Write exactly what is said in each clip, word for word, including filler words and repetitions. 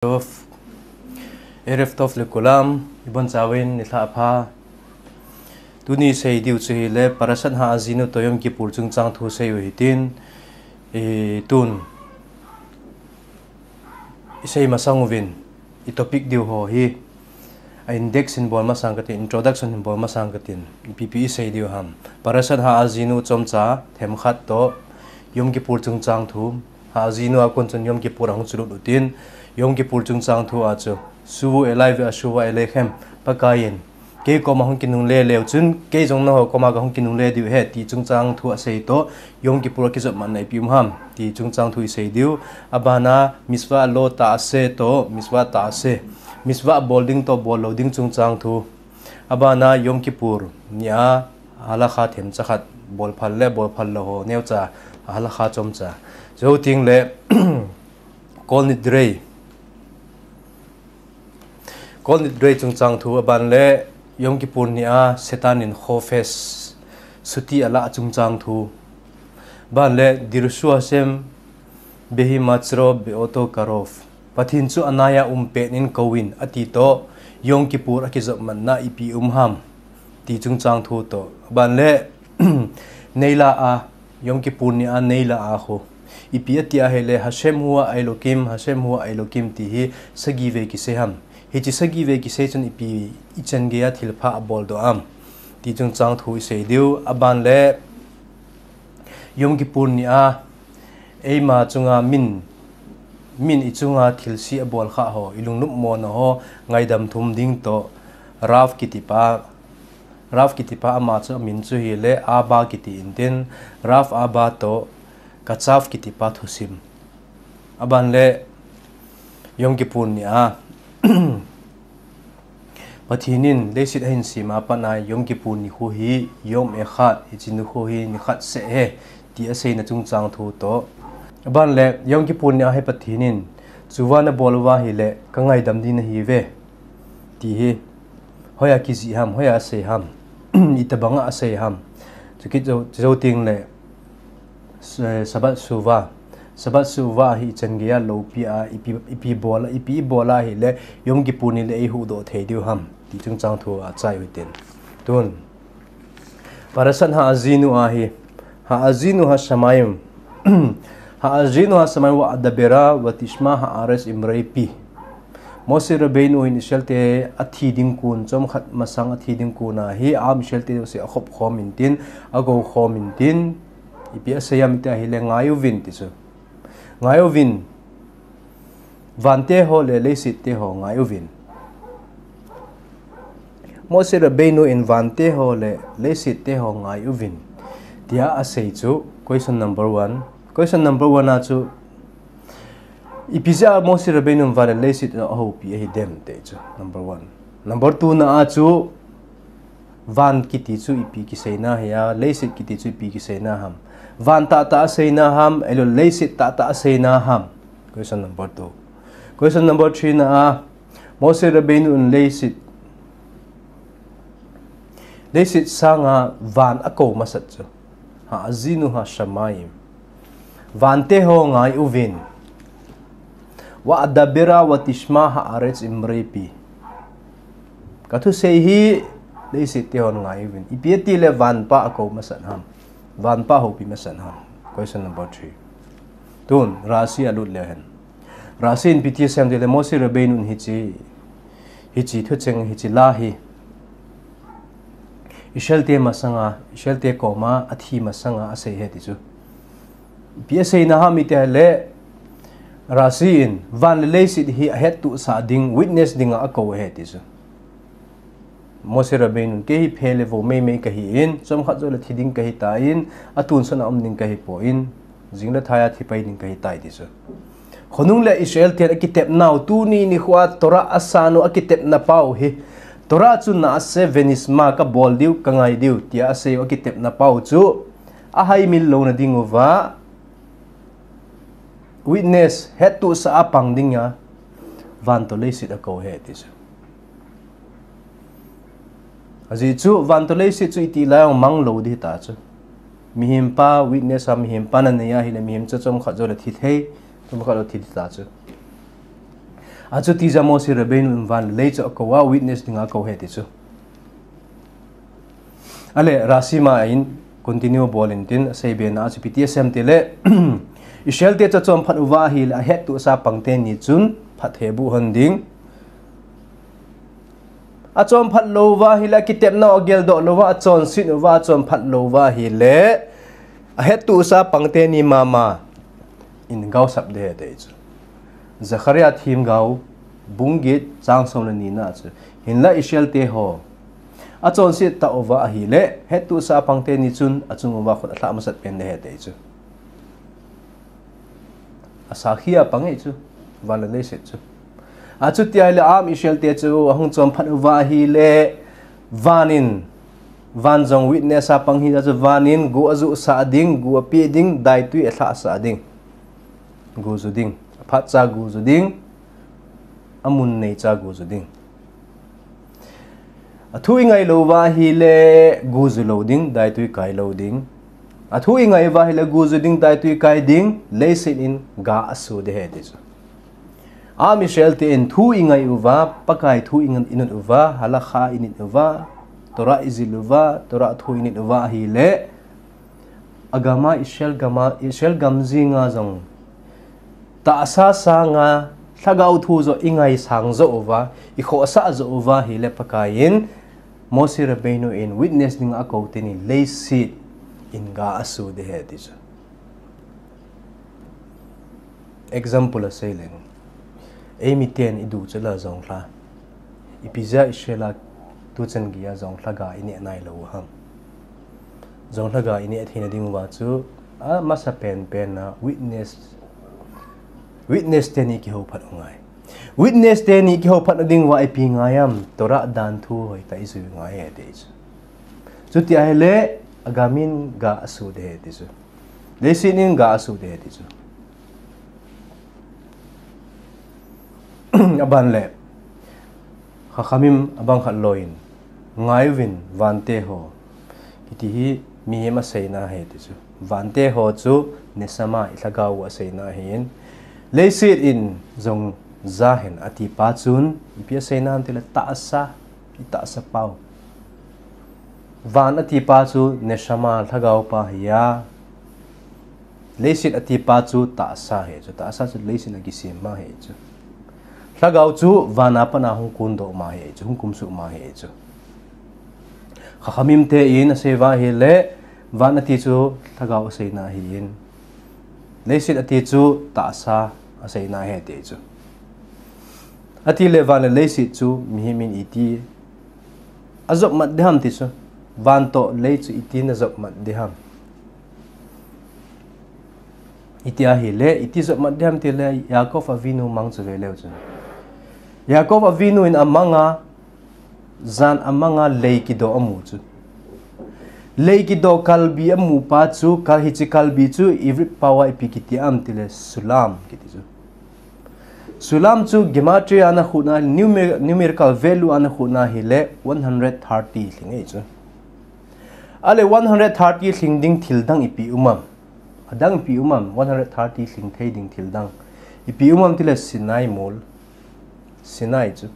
Tov. Erev Tov le kulam, ibon chauvin nilhah pha. Tuni sei diu chu hile, Parashat Ha'azinu toh Yom Kippur chungchang thu sei u hitin, i tun, i sei masang uvin, i topic diu ho hi, a index hin bol masang katin, introduction hin bol masang katin, ipi pi i sei diu ham. Parashat Ha'azinu chomcha, themkhat toh, Yom Kippur chungchang thu, Ha'azinu a kon chun Yom Kippur ahung chulut utin, Yom Kippur chungchang thu a chu, Shuvu elai ve'ashuva elechem, Pakaiyin, kei koma hung kinungle leu chun, kei jong nangho koma kahung kinungle diu ahi, ti chungchang thu asei toh, Yom Kippur a kijopmatna ipi um ham, ti chungchang thu i sei diu, abana, mitzvah lo ta'aseh toh, mitzvah ta'aseh, mitzvah bol ding toh, bol lou ding chungchang thu, abana, Yom Kippur nia, halakha themcha khat, bol phal le, bol phal lou ho, neocha, halakha chomcha. Jou teng le, Kol Nidrei. Kol Nidrei chungchang thu, aban le Yom Kippur nia Satan in chofetz, chuti ala chungchang thu. Aban le Dirsu Hashem behimatzro be'oto karov. Pathen chu anaiya um pet in kouvin ati toh, Yom Kippur a kijopmatna ipi um ham, ti chungchang thu toh. Aban le, Neila a, Yom Kippur nia Neila a khu. Ipi ati ahile, Hashem hua Elokim, Hashem hua Elokim ti hi sagi vei kisei ham. Hiche sagi vei kisei chun ipi i chan geiya thilpha abol doh am, ti chungchang thu i sei diu. Aban le, Yom Kippur nia, eima chunga min, min i chunga thilse abol kha ho, i lungnop mona ho, ngaidam thum ding toh, Rav kiti pa, Rav kiti pa ama chu amin chu hile Abba kiti intin, Rav Abba toh Katsav kiti pa thusim. Aban le Yom Kippur nia Pathen in leiset ahin sem a pat a Yom Kippur nikho hi Yom Echad, hiche nikho hi nikhat seh ahi, ti aseina chungchang thu toh. Aban le Yom Kippur nia hi Pathen in, chuva nabol uva ahile, kangaidam ding nahiuve, ti hi. Hoiya kijih ham, hoiya asei ham, itobanga asei ham. Chukit jou, jou teng le, s-, Shabbat Shuva. Shabbat Shuva hi i chan geiya loupi a, ipi, ipi bol, ipi bol ahile, Yom Kippur ni le eihuhdoh thei diu ham, ti chungchang thu achai u hitin. Tun. Parashat Ha'azinu a hi, Ha'azinu Hashamayim. Ha'azinu Hashamayim ve'adabera ve'tishma ha'aretz imrei pi. Moshe Rabbeinu in Israel te athi ding kon, chomkhat masang athi ding kon a hi, a-am Israel te jouse akhop khom intin, akou khom intin, ipi asei ham iti ahile ngai uvin ti chu. Ngai uvin, van te ho le leiset te ho ngai uvin. Moshe Rabbeinu in van te ho le leiset te ho ngai uvin, tia asei chu question number one. Question number one a chu, ipi jeh a Moshe Rabbeinu in van le leiset ahoupi ahi dem ti chu, number one. Number two na a chu, van kiti chu ipi kiseina hiya, leiset kiti chu ipi kiseina ham. Van tahtah aseina ham, ahilou leiset tahtah aseina ham. Question number two. Question number three na a, Moshe Rabbeinu in leiset, leiset sanga van akou masat chu. Ha'azinu Hashamayim. Van te ho ngai uvin. Ve'adabera ve'tishma ha'aretz imrei pi. Kathusei hi leiset te hon ngai uvin. Ipi ati le van pa akou masat ham. Van pa ahoupi masat ham. Question number three. Tun, Rashi alut leu hen. Rashi in ipi ti asei ham tile Moshe Rabbeinu in hiche, hiche thucheng, hiche la hi Israel te masanga, Israel te koma athi masanga asei ahi ti chu. Ipi aseina ham iti ahile, Rashi in van le leiset hi ahettohsah ding, witness dinga akou ahi ti chu. Moshe Rabbeinu in, kei hi phe le vo meimei kahin, chomkhat jou le thi ding kahitan, atonsot a um ding kahipon, jing le thaiya thi pai ding kahitai ti chu. Khonung le Israel ten akitepnau, tuni nikhoa Torah asan u akitepna pau hi, Torah chu na'aseh v'nishma, kabol diu, kangai diu, tia asei u akitepna pau chu, ahaimil louna diuva, witness, hettohsah a pang dinga, van toh leiset akou ahi ti chu. Ajeh chu, van toh leiset chu iti lai a mang lou ding ta chu. Mihem pa, witness a mihem pa nanei ahile, mihem chu chomkhat jou le thi thei, chomkhat jou thi ding ta chu. Achuti jeh a Moshe Rabbeinu in van le lei chu akou a, witness dinga akou ahi ti chu. Ale, Rashi ma in continue bol in tin, asei be na chu ipi ti asei em tile, Israel te chu achom phat uva ahile, ahettohsah pang teni chun phatthei aboh lhon ding. Achom phat lou uva ahile, akitepna u ageldoh lou uva, achonset uva, achom phat lou uva ahile, ahettohsah pang teni mama in gaosap ding ahi ti chu. Zechariah themgao, bung get, chang som le ni na chu. Hinla Israel te ho achonset tah uva ahile, hettohsah pang teni chun achung uva khut alhah masat pen ding ahi ti chu. Asakhi a pang ahi chu, van le leiset chu. Achuti ahile Am Israel te chu ahung chom phat uva ahile, van in, van jong witness a pang ahi chu, van in go ajohsah ding, go apeh ding, daitui alhahsah ding. Go ju ding, aphat cha go ju ding, amun nei cha go ju ding. Athu ingai lou uva ahile go ju lou ding, daitui kai lou ding. Athu ingai uva ahile go ju ding, daitui kai ding, leiset in ga asu ding ahi ti chu. Am Israel te in thu ingai uva, Pakai thu ingai, inut uva, halakha init uva, Torah ijil uva, Torah thu init uva ahile, agam a Israel gam a, Israel gam jinga jong tahsa sanga lhagao thu joh ingaisang jou uva, ikhohsah jou uva ahile Pakai in, Moshe Rabbeinu in witness dinga akou teni leiset in ga asu ding ahi ti chu. Example asei leng, eimi ten iduh chula jonglha, ipi jeh a Israel a tuchan geiya jonglha ga ineh nailou u ham? Jonglha ga ineh theina ding uva chu, amasa penpen a witness, witness teni kihou phat u ngai. Witness teni kihou phat na ding uva ipi ngai ham? Torah danthu hoitah ijui u ngai ahi ti chu. Chuti ahile, agam in ga asu ding ahi ti chu. Leiset in ga asu ding ahi ti chu. Aban le, Chachamim abang khat loi in, ngai uvin vante ho, kiti hi mihem aseina ahi ti chu. Vante ho chu neshama, ilhagao u aseina ahin. Leiset in jong ja hen ati pa chun, ipi aseina ham tile tahsa, itahsa pau. Van ati pa chu neshama, lhagao pa ahi a. Leiset ati pa chu tahsa ahi chu, tahsa chu leiset a kisem ma ahi chu. Lhagao chu van a pat a hung kondoh ma ahi chu, hung kumsuh ma ahi chu. Chachamim te in asei uva ahile, van ati chu lhagao aseina ahin, leiset ati chu tahsa aseina ahi ti chu. Ati le van le leiset chu mihem in iti ajop mat ding ham ti chu. Van toh lei chu iti na jop mat ding ham? Iti ahile, iti jop mat ding ham tile, Yaakov Avinu mang chu ve leu chun. Yaakov Avinu in amang a, jan amang a lei kidoh amu chu. Lei kidoh kalbi amu pa chu, kal, hiche kalbi chu Ivrit pao a ipi kiti ham tile, sulam kiti chu. Sulam chu gematria a na khut na, numer-, numerical value a na khut na ahile one hundred thirty lhing ahi chu. Ale one hundred thirty lhing ding thil dang ipi um am? Adang ipi um am? One hundred thirty lhing thei ding thil dang ipi um am tile Sinai mol. Sinai chu.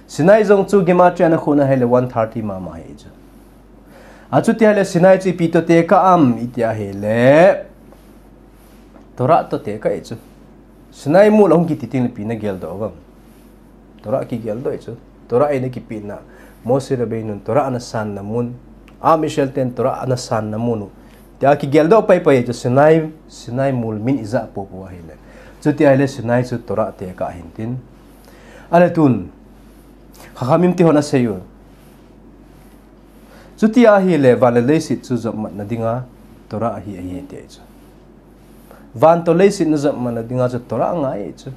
Sinai jong chu gematria a na khut na ahile one thirty mama ahi chu. Achuti ahile Sinai chu ipi toh tekah am iti ahile, Torah toh tekah ahi chu. Sinai mol ahung kiti teng le ipi na geldoh uvam? Torah kigeldoh ahi chu. Torah eina kipehna, Moshe Rabbeinu in Torah ana sanna mun, Am Israel ten Torah ana sanna mun u, tia kigeldoh paipai ahi chu Sinai, Sinai mol min ija popo ahile. Chuti ahile Sinai chu Torah tekah ahin tin. Ale tun, Chachamim te hon asei u, chuti ahile van le leiset chu jopmatna dinga Torah ahi, ahi ti ahi chu. Van toh leiset na jopmatna dinga chu Torah angai ahi chu.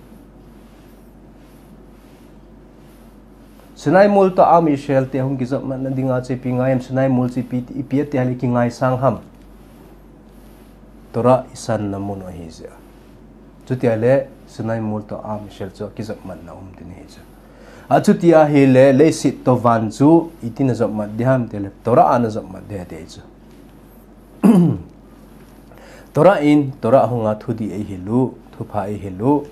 Sinai mol toh Am Israel te hung kijopmatna dinga chu ipi ngai ham, Sinai mol chu ipi, ipi ati ahile kingaisang ham? Torah isanna mun u ahi jeh a. Chuti ahile Sinai mol toh Am Israel chu kijopmatna um ding ahi chu. Achuti ahile leiset toh van chu iti na jopmat ding ham tile Torah a na jopmat ding ahi ti ahi chu. Torah in, Torah hunga thudih eihil u, thupha eihil u,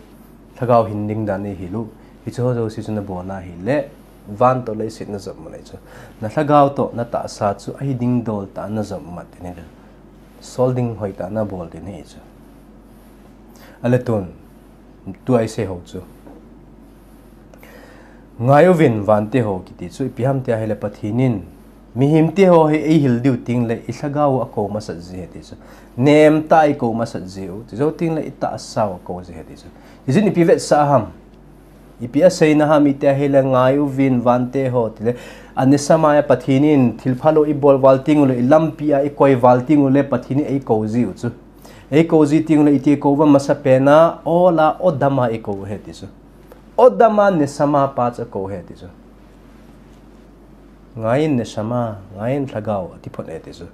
lhagao hin ding dan eihil u, Hiche ho jouse chu nabol na hile, van toh leiset najop mat ahi chu. Na lhagao toh natahsa chu ahi ding dol tah a najop mat ding ahi. Sol ding hoitah a nabol ding ahi chu. Ale tun, tua isei ho chu. Ngai uvin vante ho kiti chu, ipi ham tia hile Pathen in, mihemte ho hi eihil diu tengle, ilhagao u akou masat ji ahi ti chu. Nemtah a ikou masat ji u, ti jou tengle itahsa u akou ji ahi ti chu. Hijeh in ipi vetsah ham. Ipi asei na ham iti ahile, ngai uvin vante ho tile, aneshama a Pathen in thil phalou ibol val tengule, ilampi a ikoi val tengule, Pathen in eikou ji u chu. Eikou ji tengule, iti kou uvam, masapen a, ol a, odam a ikou u ahi ti chu. Odam a neshama pa chu akou u ahi ti chu. Ngai in neshama, ngai in lhagao, ati phot e ti chu.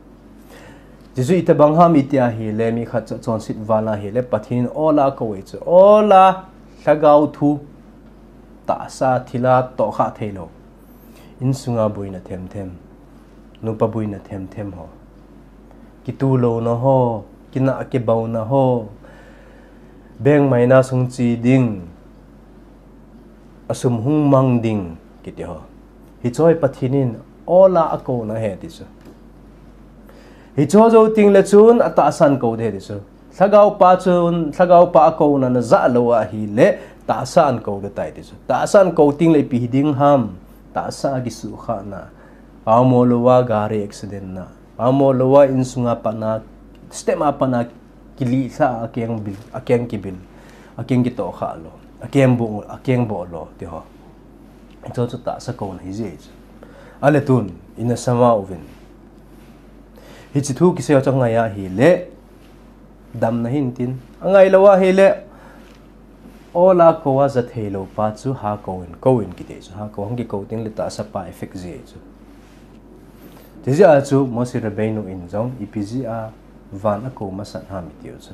Ti chu itobang ham iti ahile, mi khat chu chonset val ahile, Pathen in ol a akou e chu. Ol a, lhagao thu, tahsa thil a tohkhah theilou. Insunga boina themthem, nupa boina themthem ho. Kitulouna ho, kinah kibouna ho. Bank maina sung che ding, asum hung mang ding, kiti ho. Hiche hi Pathen in ol a akouna ahi ti chu. Hiche ho jou tengle chun atahsa in kou ding ahi ti chu. Lhagao pa chun, lhagao pa akouna najah lou ahile, tahsa in kou ding tai ti chu. Tahsa in kou tengle ipi hi ding ham. Tahsa a kisuhkhah na. Pamo louva gari accident na. Pamo louva insunga pat na, step a pat na kilih lha, akeng bil, akeng kibil, akeng kitohkhah lou, akeng boh, akeng boh lou, ti ho. Hiche chu tahsa kouna ahi ji chu. Ale tun, ineshama uvin. Hiche thu kisei ho chu angai ahile, damna hin tin. Angai lou ahile, ol a kou a ja theilou pa chu ha kou in, kou in kiti chu. Ha kou hung kikou tengle tahsa pa effect ji chu. Ti jeh a chu Moshe Rabbeinu in jong ipi jeh a van akou masat ham iti u chu.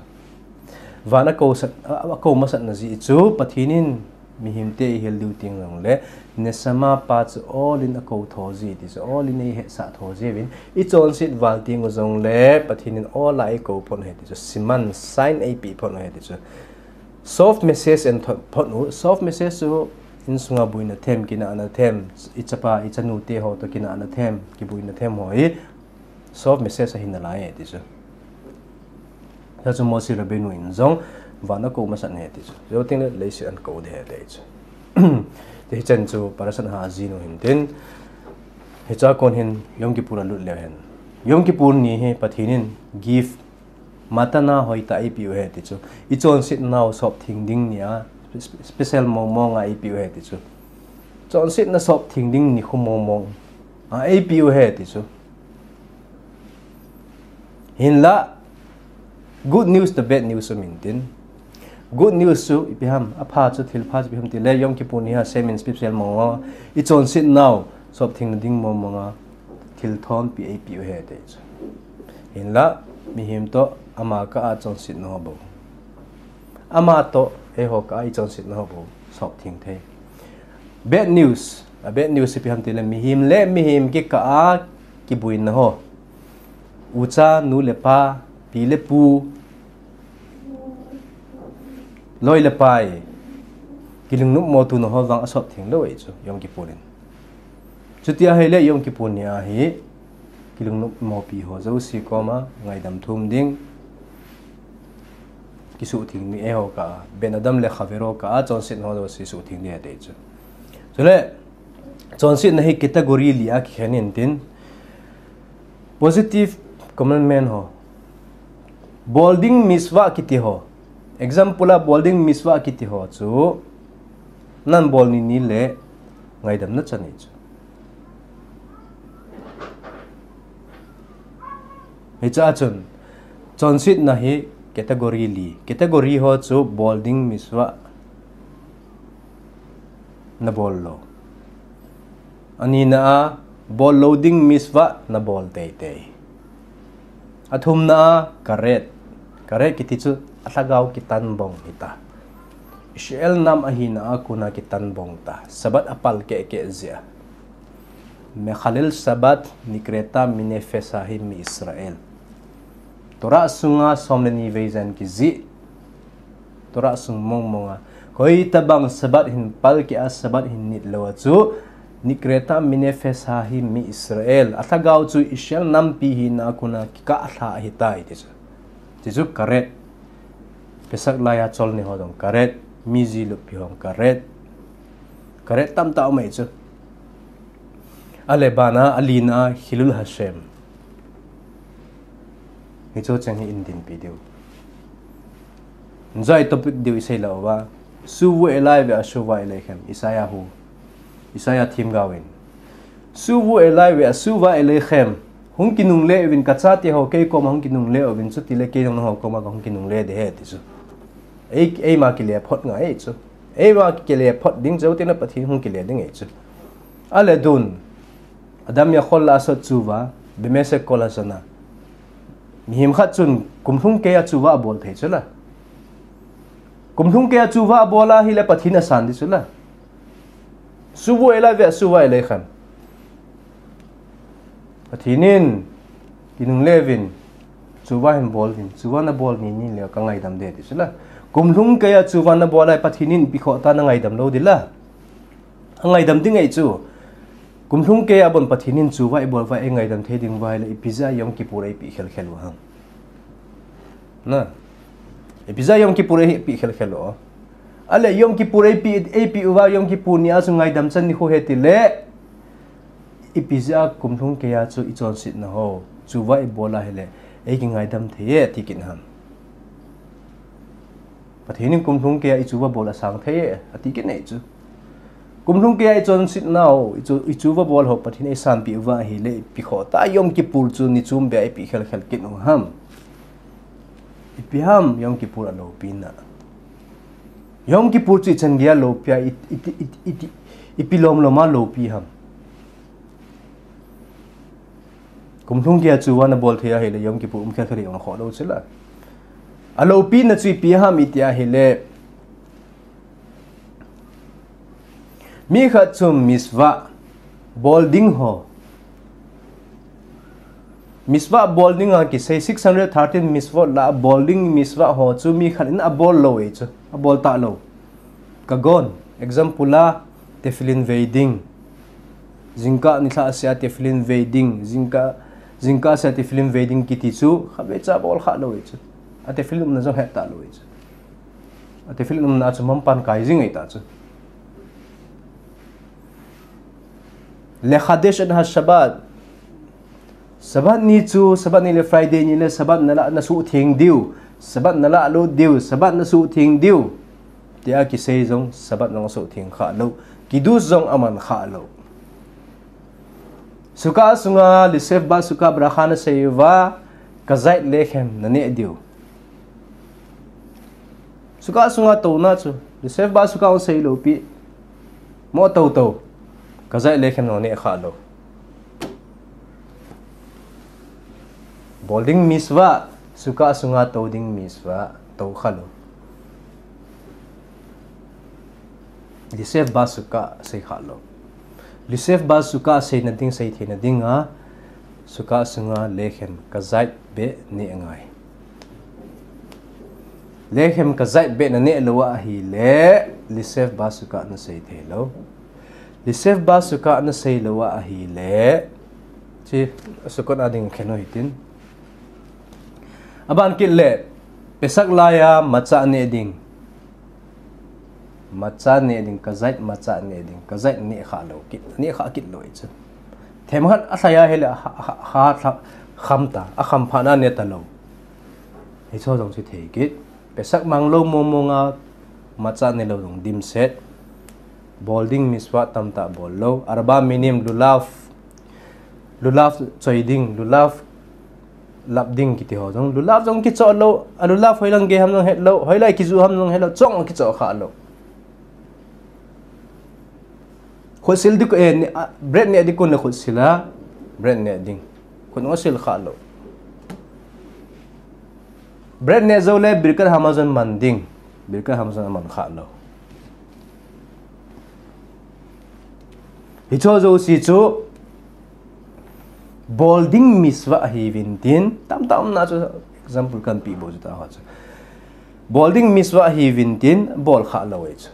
Van akou sat, a, akou masat na jeh chu Pathen in mihemte eihil diu teng jongle, neshama pa chu ol in akou tho ji ti chu, ol in eihetsah tho ji uvin, ichonset val teng u jongle, Pathen in ol a eikou phot u ahi ti chu, siman sign eipeh phot u ahi ti chu. Soft message in tho-, phot u, soft message chu insunga boina them, kinahna them, ichapa, ichanute ho toh kinahna them, kiboina them ho hi, soft message ahi nalai e ti chu. Hiche chu Moshe Rabbeinu in jong van akou masat ahi ti chu. Jou tengle leiset a akou ding ahi ti chu. Ti hichan chu Parashat Ha'azinu hin tin. Hiche a kon hin Yom Kippur alut leu hen. Yom Kippur ni hi Pathen in gift, matana hoitah eipeh u ahi ti chu. Ichonset nau sop theng ding ni a, spe-, special mong mong a eipeh u ahi ti chu. Chonsetna sop theng ding nikho mong mong a eipeh u ahi ti chu. Hinla, good news toh bad news um in tin. Good news chu ipi ham, apha chu, thil pha chu ipi ham tile, Yom Kippur ni a Hashem in special mong a, ichonset nau sop theng ding mong mong a, thil thonpi eipeh u ahi ti chu. Hinla, mihem toh ama kah a chonsetna ho bou, ama toh eiho kah a ichonsetna ho bou sop theng thei. Bad news, a bad news ipi ham tile, mihem le mihem kikah a kiboina ho, ucha, nu le pa, pi le pu, loi le pai, kilungnopmo tuna ho vang asop theng lou ahi chu Yom Kippur in. Chuti ahile Yom Kippur ni a hi, kilungnopmopi ho jouse koma ngaidam thum ding, kisuhtheng ding, eiho kah a, Ben Adam le Chavero kah a chonsetna ho jouse suhtheng ding ahi ti chu. Chule, chonsetna hi category li a kikhen in tin, positive commandment ho, bol ding mitzvah kiti ho, example a bol ding mitzvah kiti ho chu, nabol ni ni le ngaidam nachan ahi chu. Hiche a chun, chonsetna hi category li, category ho chu bol ding mitzvah nabol lou. Anina a, bol lou ding mitzvah nabol teitei. Athumna a, karet. Karet kiti chu alhagao kitan bong hita. Israel nam ahina a kona kitan bong ta. Sabbath apal keh keh jeh a. Mechalel Shabbat nikreta mine fesahi mi Israel. Torah sunga som le ni vei jen kijih. Torah sung mong mong a Koi tabang Sabbath hin palkeh a Sabbath hin nit lou a chu, Nikreta Minefesh ha hi mi Israel. A lhagao chu Israel nampi hina a kona kikah lha ahitai ti chu. Ti chu karet. Pesach laiya cholne ho jong karet. Mi ji luppi ho karet. Karet tamtah um ahi chu. Ale bana, alina, Chillul Hashem. Hichu cheng hi in dinpi diu. Joi topic diu isei lou uva. Shuvu elai ve'ashuva eleichem. Isaiah hu. Isaiah themgao in. Shuvu elai ve'ashuva eleichem. Hung kinungle uvin kachate ho kei koma hung kinungle uvin chutile kei jong nangho koma kahung kinungle ding ahi ti chu. Ei, eima kile phot ngai chu. Eima kile phot ding chu tina Pathen hung kile ding ahi chu. Ale dun. Adam yachol la'asot tshuva, bemesek kol hazana. Mihem khat chun kumlhung keiya tshuva abol thei chu la. Kumlhung keiya tshuva abol ahile Pathen asan ding chu la. Shuvu elai ve'ashuva eleichem. Pathen in kinungle uvin, tshuva hin bol uvin, tshuva nabol ni ni le kangaidam ding ti chu la. Kumlhung keiya tshuva nabol a Pathen in ipi khoh ta nangaidam lou ding la. Angaidam ding ahi chu. Kumlhung keiya bon Pathen in tshuva ibol uva eingaidam thei ding uva ahile ipi jeh a Yom Kippur eipe khel khel u ham. Na. Ipi jeh a Yom Kippur eipe khel khel u. Ale Yom Kippur eipe, eipe uva Yom Kippur nia chu ngaidam chan nikho ahi tile. Ipi jeh a kumlhung keiya chu ichonsetna ho. Tshuva ibol ahile. Eikingaidam thei e ti kit ham. Pathen in kumlhung keiya itshuva bol asang thei e, ati kit ahi chu. Kumlhung keiya ichonsetna ho, ichu, itshuva bol ho, Pathen in eisanpeh uva ahile, ipi khoh ta Yom Kippur chu ni chom beh a ipe khel khel kit u ham. Ipi ham, Yom Kippur aloupina. Yom Kippur chu ichan geiya loupi a, i, i, i, i, i, ipi lom lom a loupi ham. Kumlhung keiya tshuva nabol thei ahile Yom Kippur um khel khel ding khoh lou chu la. Aloupina chu ipi ham iti ahile. Mi khat chun mitzvah bol ding ho. Mitzvah bol dinga kisei six hundred thirteen mitzvot lah a bol ding mitzvah ho chu mi khat in abol lou ahi chu. Abol talou. Kagon, example a, tefillin vei ding. Jingkah nilhah seh a tefillin vei ding. Jingkah, jingkah seh a tefillin vei ding kiti chu, khatvei cha bol kha lou ahi chu. A tefillin umna jong het talou ahi chu. A tefillin umna chu manpan kai jing ahi ta chu. Lechadesh et haShabbat. Sabbath ni chu, Sabbath ni le Friday ni le Sabbath nalah nasuhtheng diu. Sabbath nalah lut diu, Sabbath nasuhtheng diu. Tia kisei jong, Sabbath jong asuhtheng kha lou. Kiddush jong aman kha lou. Sukkah sunga, Lisef ba Sukkah bracha nasei uva, kazait lechem naneh diu. Sukkah sunga touna chu, Lisef ba Sukkah hung sei lou pi. Mo tou tou. Kazait lechem naneh kha lou. Bol ding mitzvah, Sukkah sunga tou ding mitzvah, tou kha lou. Lisef ba Sukkah sei kha lou. Lisef ba Sukkah seina ding, sei theina dinga, Sukkah sunga lechem kazait beh neh ngai. Lechem kazait beh naneh lou ahile, Lisef ba Sukkah nasei thei lou. Lisef ba Sukkah nasei lou ahile, chi Sukkot a ding khen u hitin. Aban kit le, Pesach laiya matzah neh ding. Matzah neh ding, kazait matzah neh ding, kazait neh kha lou kit, neh kha kit lou ahi chu. Themkhat alhai ahile, ha, ha, ha, ha, kham ta, akham phat na neh talou. Hicho jong chu thei kit. Pesach mang lou mong mong a, matzah neh lou jong dimset. Bol ding mitzvah tamtah bol lou. Arba minim lulav. Lulav choi ding, lulav lap ding kiti ho jong. Lulav jong kichoh lou, a lulav hoilang gei ham jong het lou, hoilai kiju ham jong het lou, chong kichoh kha lou. Khutsil ding, eh, ne-, ah, bread neh ding kon le khutsil a, bread neh ding. Khut jong asil kha lou. Bread neh jou le Birkat Hamazon man ding. Birkat Hamazon aman kha lou. Hicho jouse chu bol ding mitzvah ahiuvin tin, tamtah umna chu example kahin pe bou chu taho chu. Bol ding mitzvah hiuvin tin bol kha lou ahi chu.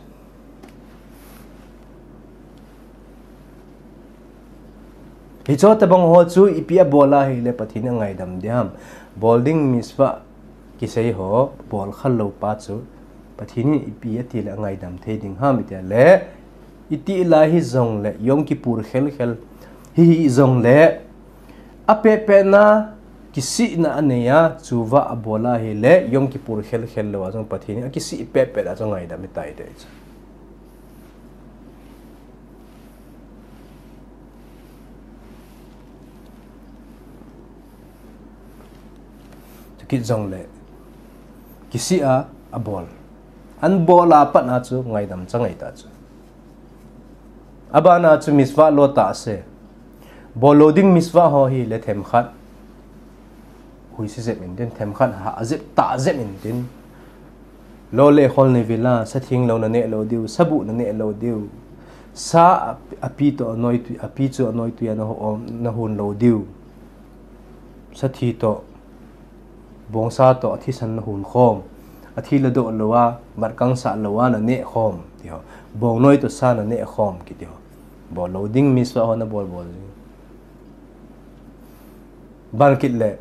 Hiche tobang ho chu ipi abol ahile Pathen in angaidam ding ham. Bol ding mitzvah kisei ho bol kha lou pa chu Pathen in ipi ati le angaidam thei ding ham iti le, iti lai hijongle Yom Kippur khel khel hi hijongle, apeh peh na kisihna anei a, tshuva abol ahile Yom Kippur khel khel lou a jong Pathen in akisih peh peh a jong ngaidam ahitai ti chu. Chukit jongle kisih a abol, anbol a pat a chu ngaidam chang ahitai chu. Abana chu mitzvah lo tah se. Bol lou ding mitzvah ho hile themkhat huise jep in tin, themkhat ha jep tah jep in tin. Lo le khol nei vela, sa theng lou naneh lou diu, sa buh naneh lou diu. Sa a, api toh anoi tui, api chu anoi tui a naho-, nahon lou diu. Sa thi toh, bongsa toh athisan nahon khom. Athi ladoh lou a, bat kang sah lou a naneh khom, ti ho. Bongnoi toh sa naneh khom, kiti ho. Bol lou ding mitzvah ho nabol bol jing. Ban kit le,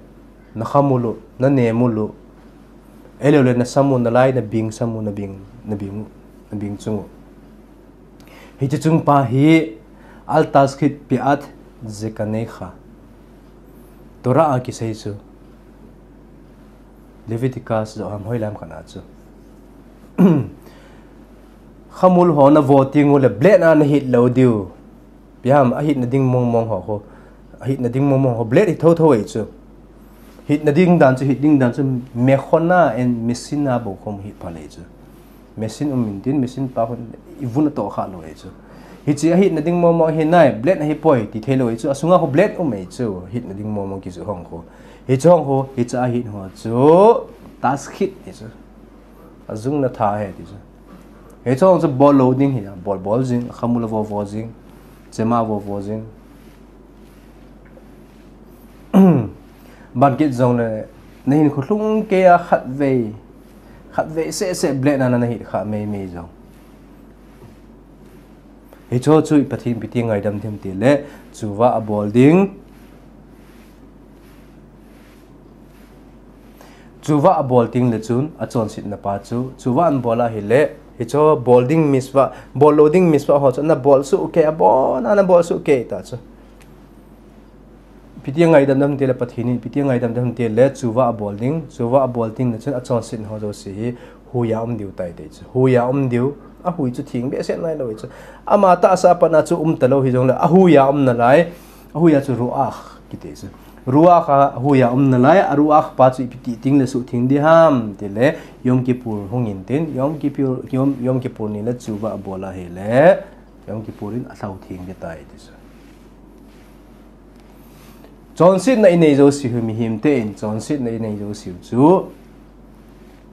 nakhamul u, nanemul u. Ahilou le nasam u, nalai, nabing sam u, nabing, nabing, nabing chung u. Hiche chung pa hi, al tashchit pe'at zekanecha. Torah a kisei chu. Leviticus joh ham hoilam kana chu. Khamul ho navo teng u le blade a nahit lou diu. Ipi ham, ahitna ding mong mong ho, ho. Ahitna ding mong mong ho, blade hi thotho ahi chu. Hitna ding dan chu, hit ding dan chu, mechona and machine a bou khom hit pha le chu. Machine um in tin, machine pa khun ivun atoh kha lou ahi chu. Hiche ahitna ding mong mong hi nai, blade ahi poi, ti thei lou ahi chu. Asunga khu blade um ahi chu, hitna ding mong mong kijoh hong khu. Hiche hong khu, hiche ahit ho chu, tashchit ahi chu. Ajungna tha ahi ti chu. Hiche hong chu bol lou ding ahi, bol bol jing, khamul a vo vo jing, chema vo vo jing. Ban kit jongle, nahinkho lhung kei a khatvei, khatvei seh seh blade na nahit kha mei mei jong. Hiche chu Pathen in ipi ti ngaidam ding ham ti le, tshuva abol ding. Tshuva abol teng le chun, achonsetna pa chu, tshuva anabol ahile, hiche bol ding mitzvah, bol lou ding mitzvah ho chu, anabol soh kei, abon a anabol soh kei ta chu. Ipi ti ngaidam ding ham ti le Pathen in, ipi ti ngaidam ding ham ti le, tshuva abol ding, tshuva abol teng le chun, achonsetna ho jouse hi, huiya um diu tai ti chu. Huiya um diu, ahui chu theng behseh nailou ahi chu. Ama tahsa a pat a chu um talou hijongle, ahuiya um nalai, ahuiya chu ruach kiti chu. Ruach a huiya um nalai, aruach pa chu ipi ti teng le suhtheng ding ham ti le, Yom Kippur hung in tin, Yom Kippur, Yom, Yom Kippur ni le tshuva abol ahile, Yom Kippur in alhau theng ding tai ti chu. Chonsetna inei jouse u, mihem ten chonsetna inei jouse u chu,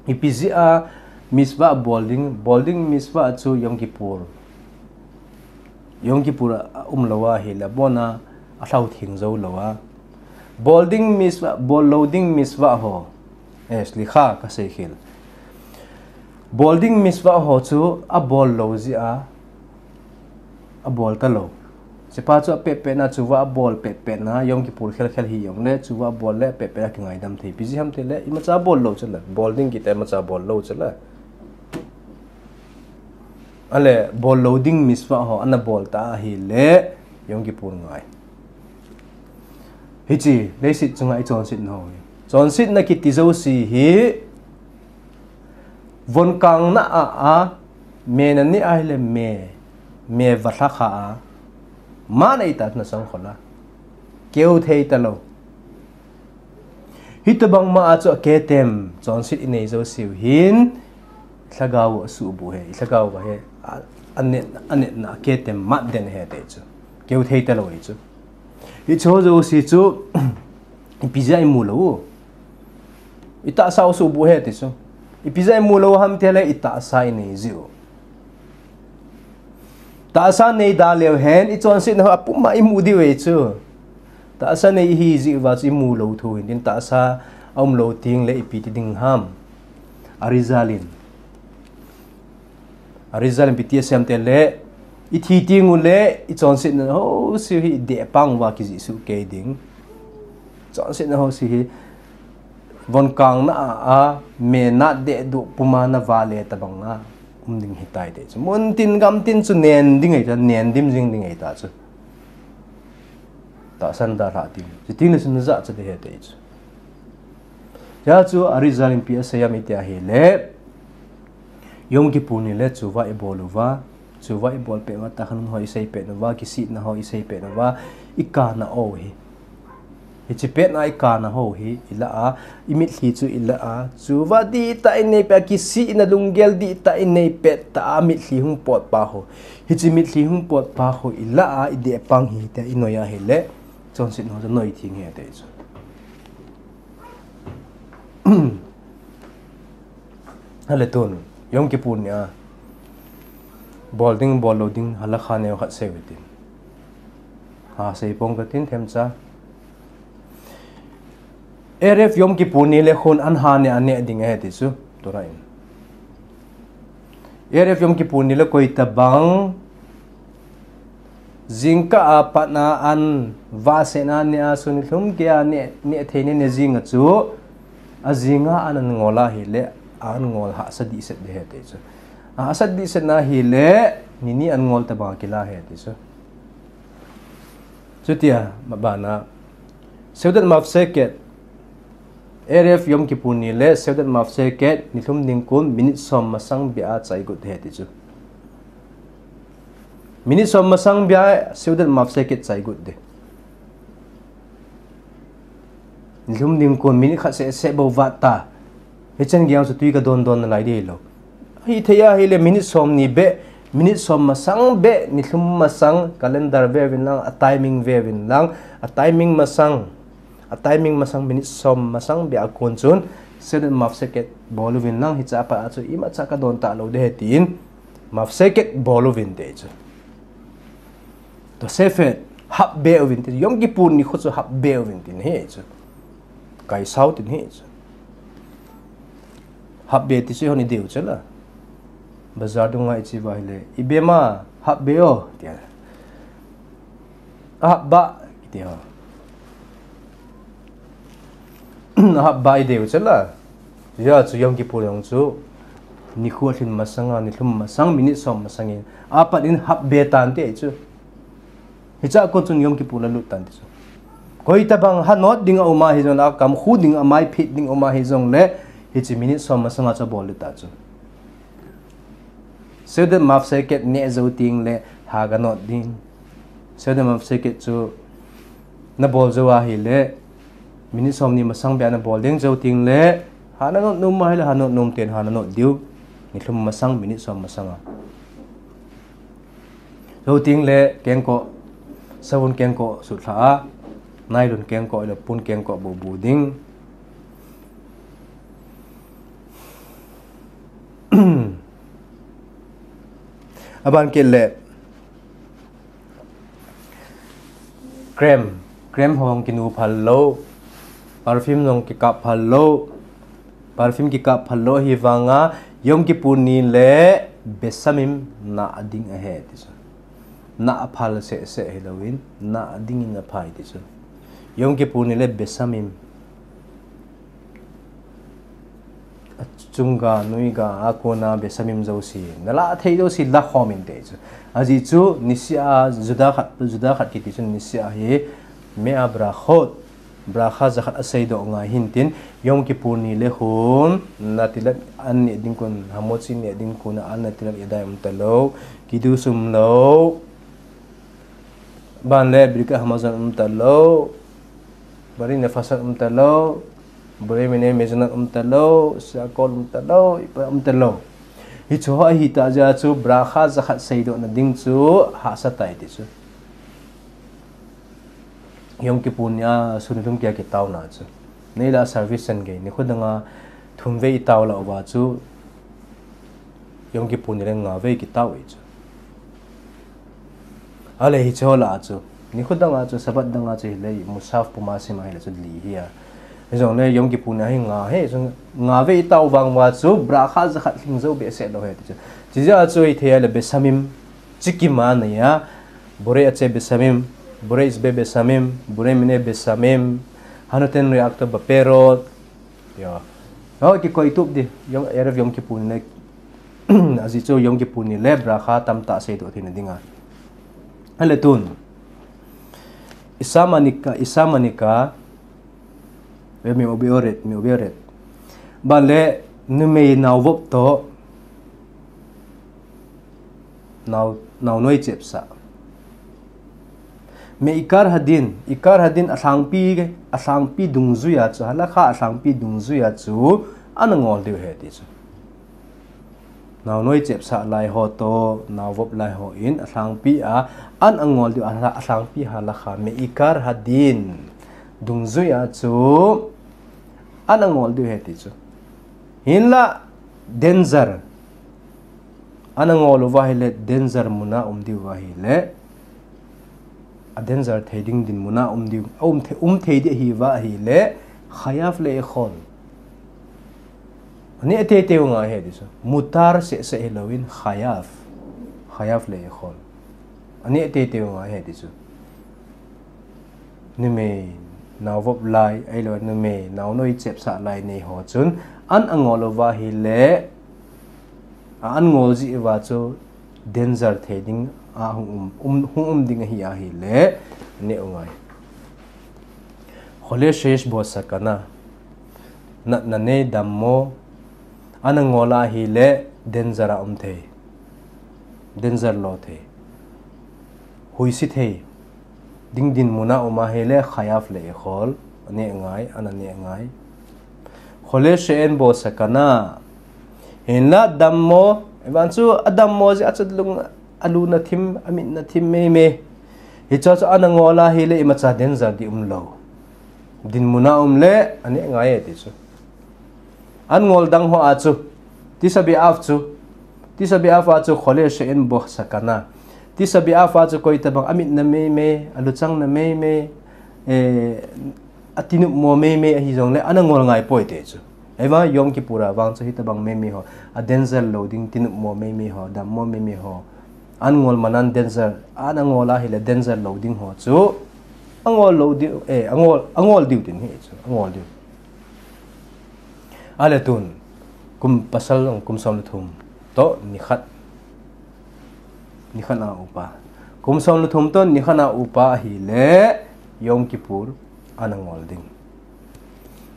ipi jeh a mitzvah bol ding, bol ding mitzvah chu Yom Kippur. Yom Kippur a um lou ahile, abon a alhau theng jou lou a. Bol ding mitzvah, bol lou ding mitzvah ho. Eh, slicha, kasei khel. Bol ding mitzvah ho chu abol lou jeh a, abol talou. Hichepa chu apeh peh na, tshuva abol peh peh na, Yom Kippur khel khel hijongle, tshuva abol le apeh peh na kingaidam thei. Ipi jeh ham ti le, imacha bol lou chu le, bol ding kiti imacha bol lou chu le. Ahile, bol lou ding mitzvah ho, anabol ta ahile, Yom Kippur ngai. Hiche, leiset chunga ichonsetna ho hi. Chonsetna kiti jouse hi, von kang na a, a, me naneh ahile me, me valha kha a, ma nei ta na sang khola. Keu thei talou. Hitobang ma a chu aketem, chonset inei jouse u hin, lhagao u asuhbuh ahi, lhagao u ahi, a, anet, anetna aketem mat den ahi ti chu. Keu thei talou ahi chu. Hiche jouse chu, ipi jeh a imu lou u. Itahsa u asuhbuh ahi ti chu. Ipi jeh a imu lou ham ti le itahsa inei jeh u. Tahsa nei da leu hen, ichonsetna ho apum a imu diu ahi chu. Tahsa nei ihi jeh uva chu imu lou thou hin tin, tahsa aum lou teng le ipi ti ding ham. Arizal in. Arizal in ipi ti asei em tile, ithi teng uleh, ichonsetna ho seh hi ideh pang uva kijih soh kei ding. Chonsetna ho seh hi, von kang na a, a, me na deh doh puma na vale tabang a um ding ahitai ati chu. Mun tin gam tin chu nen ding ahitai, nen dim jing ding ahitai chu. Tahsan dalha ding. Chuti le chun najah cha ding ahi ati chu. Hijeh chun Arizal in ipi asei em iti ahile, Yom Kippur ni le chuva ibol uva, chuva ibol pet uva, tachanun ho isei pet uva, kisihna ho isei pet uva, ikana u hi. Hiche pet na ikana u hi, ilah a, imitlhi chu ilah a, chuva dihtah inei pet, kisihna lunggel dihtah inei pet tah a mitlhi hung pot pa u. Hiche mitlhi hung pot pa u ilah a, ideh pang ahi tia inoi ahile, chonset ho chu noi theng ahi ati chu. Ahile tun, Yom Kippur ni a, bol ding, bol lou ding, halakha neo khat seiyu hitin. Ha, sei pong katin themcha. Erev Yom Kippur ni le khun an ha ne, an ne ding ahi ati chu, Torah in. Erev Yom Kippur ni le koi tabang, jingkah a pat na an vahsetna ne a sun lhum kei a ne, ne thei ne, ne jing a chu, ajing a an, an ngol ahile, an ngol hahsa dihset ding ahi ati chu. Hahsa dihset na ahile, ni ni an ngol tabang kila ahi ati chu. Chutia, ma bana, Seudat Mafseket, Erev Yom Kippur ni le Seudat Mafseket, nilhum ningkun, minute som masang beh a chai got ding ahi ati chu. Minute som masang beh a Seudat Mafseket chai got ding. Nilhum ningkun, minute khat seh seh bou vat ta. Hichan gei a chu tui kadon don nalai ding hilou. Ahithei ahile minute som ni beh, minute som masang beh, nilhum masang, calendar ve uvin lang, a timing ve uvin lang, a timing masang, a timing masang minute som masang beh a kon chun, Seudat Mafseket bol uvin lang, hiche a pat a chu imacha kadon talou ding ahi tin, Mafseket bol uvin ati chu. Tosefet, hap be uvin ati, Yom Kippur ni khu chu hap be uvin ati ahi chu. Kaisau ati ahi chu. Hap be ati chu hon idei u chula. Bazar dunga iche uva ahile, ibe ma, hap be o, tia. Hap ba, tia. Hap ba idei u chula. Hijeh chun Yom Kippur jong chu, nikho lhin masang a, nilhum masang, minute som masang in, apat in hap be tan ati chu. Hiche a kon chun Yom Kippur la lut tan ati chu. Koi tabang hanot ding a um ahi jongle, akam khu ding a, amai phit ding a um ahi jongle, hiche minute som masang a chu abol lut ta chu. Seudat Mafseket ne jou teng le, ha kanot ding. Seudat Mafseket chu nabol jou ahile, minute som ni masang beh a nabol ding jou teng le, ha nanot nom ahile, ha not nom ten ha nanot diu. Nilhum masang, minute som masang a. Jou teng le kengkoh, savun kengkoh sutlha a, nylon kengkoh le pon kengkoh bou bu ding. Aban kit le, cream, cream hong kinu phal lou, perfume jong kikap phal lou, perfume kikap phal lou ahi vanga, Yom Kippur ni le Besamim na ding ahi ati chu. Na aphal seh seh hilouvin, na dingin aphai ati chu. Yom Kippur ni le Besamim. Achunga, noiga, akona, Besamim jouse. Nala thei jouse, la khom in ati chu. Ajeh chu, niseh a, Juda khat, Juda khat kiti chu, niseh a hi, Mea Brachot. Bracha jakhat asei doh ngai hintin, Yom Kippur ni le khun, natilat an ne ding kon, hamotzi ne ding kon, an natilat yadayim um talou, kiddush um lou, ban le birkat hamazon um talou, bari nefashat um talou, bari mine mezonot um talou, shakol um talou, ipa um talou. Hichu ho ahi tah jeh a chu, bracha jakhat sei doh na ding chu, hahsa tai ati chu. Yom Kippur ni a sun thum kia kitao na chu. Nei la service chan gei, nikho danga thum vei itao la uva chu. Yom Kippur ni le nga vei kitao e chu. Ale hiche ho la chu. Nikho danga chu, Sabbath danga chu hile, Musaf puma sima hile chu li hi a. Hijongle Yom Kippur ni hi nga hi, nga vei tao vang uva chu bracha jakhat lhing jou behseh lou ahi ti chu. Chijeh a chu hithei a le Beshamim, chikima neiya, Borei Atzei Beshamim, Borei Ishbe Beshamim, Borei Minei Beshamim, Hanoten Re'akto Beperot, ya. Ho, kikoi tup di, Yom, Erev Yom Kippur ni le, ajeh chu Yom Kippur ni le bracha tamtah seidoh theina dinga. Ahile tun, Isha Manika, Isha Manika, Ve'ame'obe'oret, me'obe'oret. Aban le numei naovop toh, nao, naonoi chepsah. Me'ikar hadin, ikar hadin alhangpi, alhangpi dungjuiya chu, halakha alhangpi dungjuiya chu, an angol diu ahi ti chu. Naonoi chepsah lai ho toh, naovop lai hon, alhangpi a, an angol diu, alha-, alhangpi halakha, me'ikar hadin dungjuiya chu, an angol diu ahi ti chu. Hinla, danger. An angol uva ahile, danger muna um diu ahile, a danger thei ding dinmuna um diu, a um thei, um thei di ahiuva ahile, chayav le'echol. Aneh teitei u ngai ahi ti chu. Mutar sehseh hilouvin chayav. Chayav le'echol. Aneh teitei u ngai ahi ti chu. Numei naovop lai, ahilou numei naonoi chepsah lai nei ho chun, an angol uva ahile, a an ngol jeh uva chu danger thei ding a hung um, um, hung um ding ahi ahile, neh u ngai. Chole sheyesh bo sakana, natna nei dammo, an angol ahile danger a um thei, danger lo thei, huisi thei ding dinmuna um ahile chayav le'echol, aneh ngai, an aneh ngai. Chole she'en bo sakana, hinla dammo, ahivang chu adammo jeh a chu lung, alung athim, amit athim meimei. Hiche chu an angol ahile imacha danger di umlou. Dinmuna um le, aneh ngai e ti chu. An ngol dang ho a chu, Tisha B'Av chu, Tisha B'Av a chu chole she'en bo sakana. Tisha B'Av a chu koitabang amitna meimei, aluchangna meimei, eh, atinopmo meimei ahijongle, an angol ngai poi ti chu. Ahivang Yom Kippur a vang chu hitabang meimei ho, a danger lo ding, tinopmo meimei ho, dammo meimei ho, an ngol man an danger, an angol ahile danger lo ding ho chu, angol lou diu, eh, angol, angol diu tin ahi chu, angol diu. Ahile tun, kum pasal jong kum som le thum toh nikhat, nikhat a upa. Kum som le thum toh nikhat a upa ahile Yom Kippur an angol ding.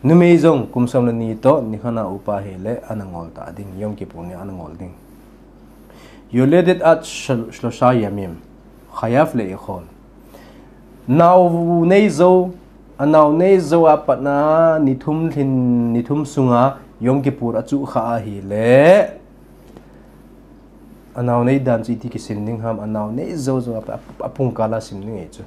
Numei jong kum som le ni toh nikhat a upa ahile an angol ta ding, Yom Kippur ni an angol ding. Yoledet ad shel-, shlosha yamim, chayav le'echol. Nao nei jou, anao nei jou a pat a ni thum lhin, ni thum sunga Yom Kippur achuh kha ahile, anao nei dan chu iti kisim ding ham, anao nei jou jou a pat a, apung kal a sim ding ahi chu.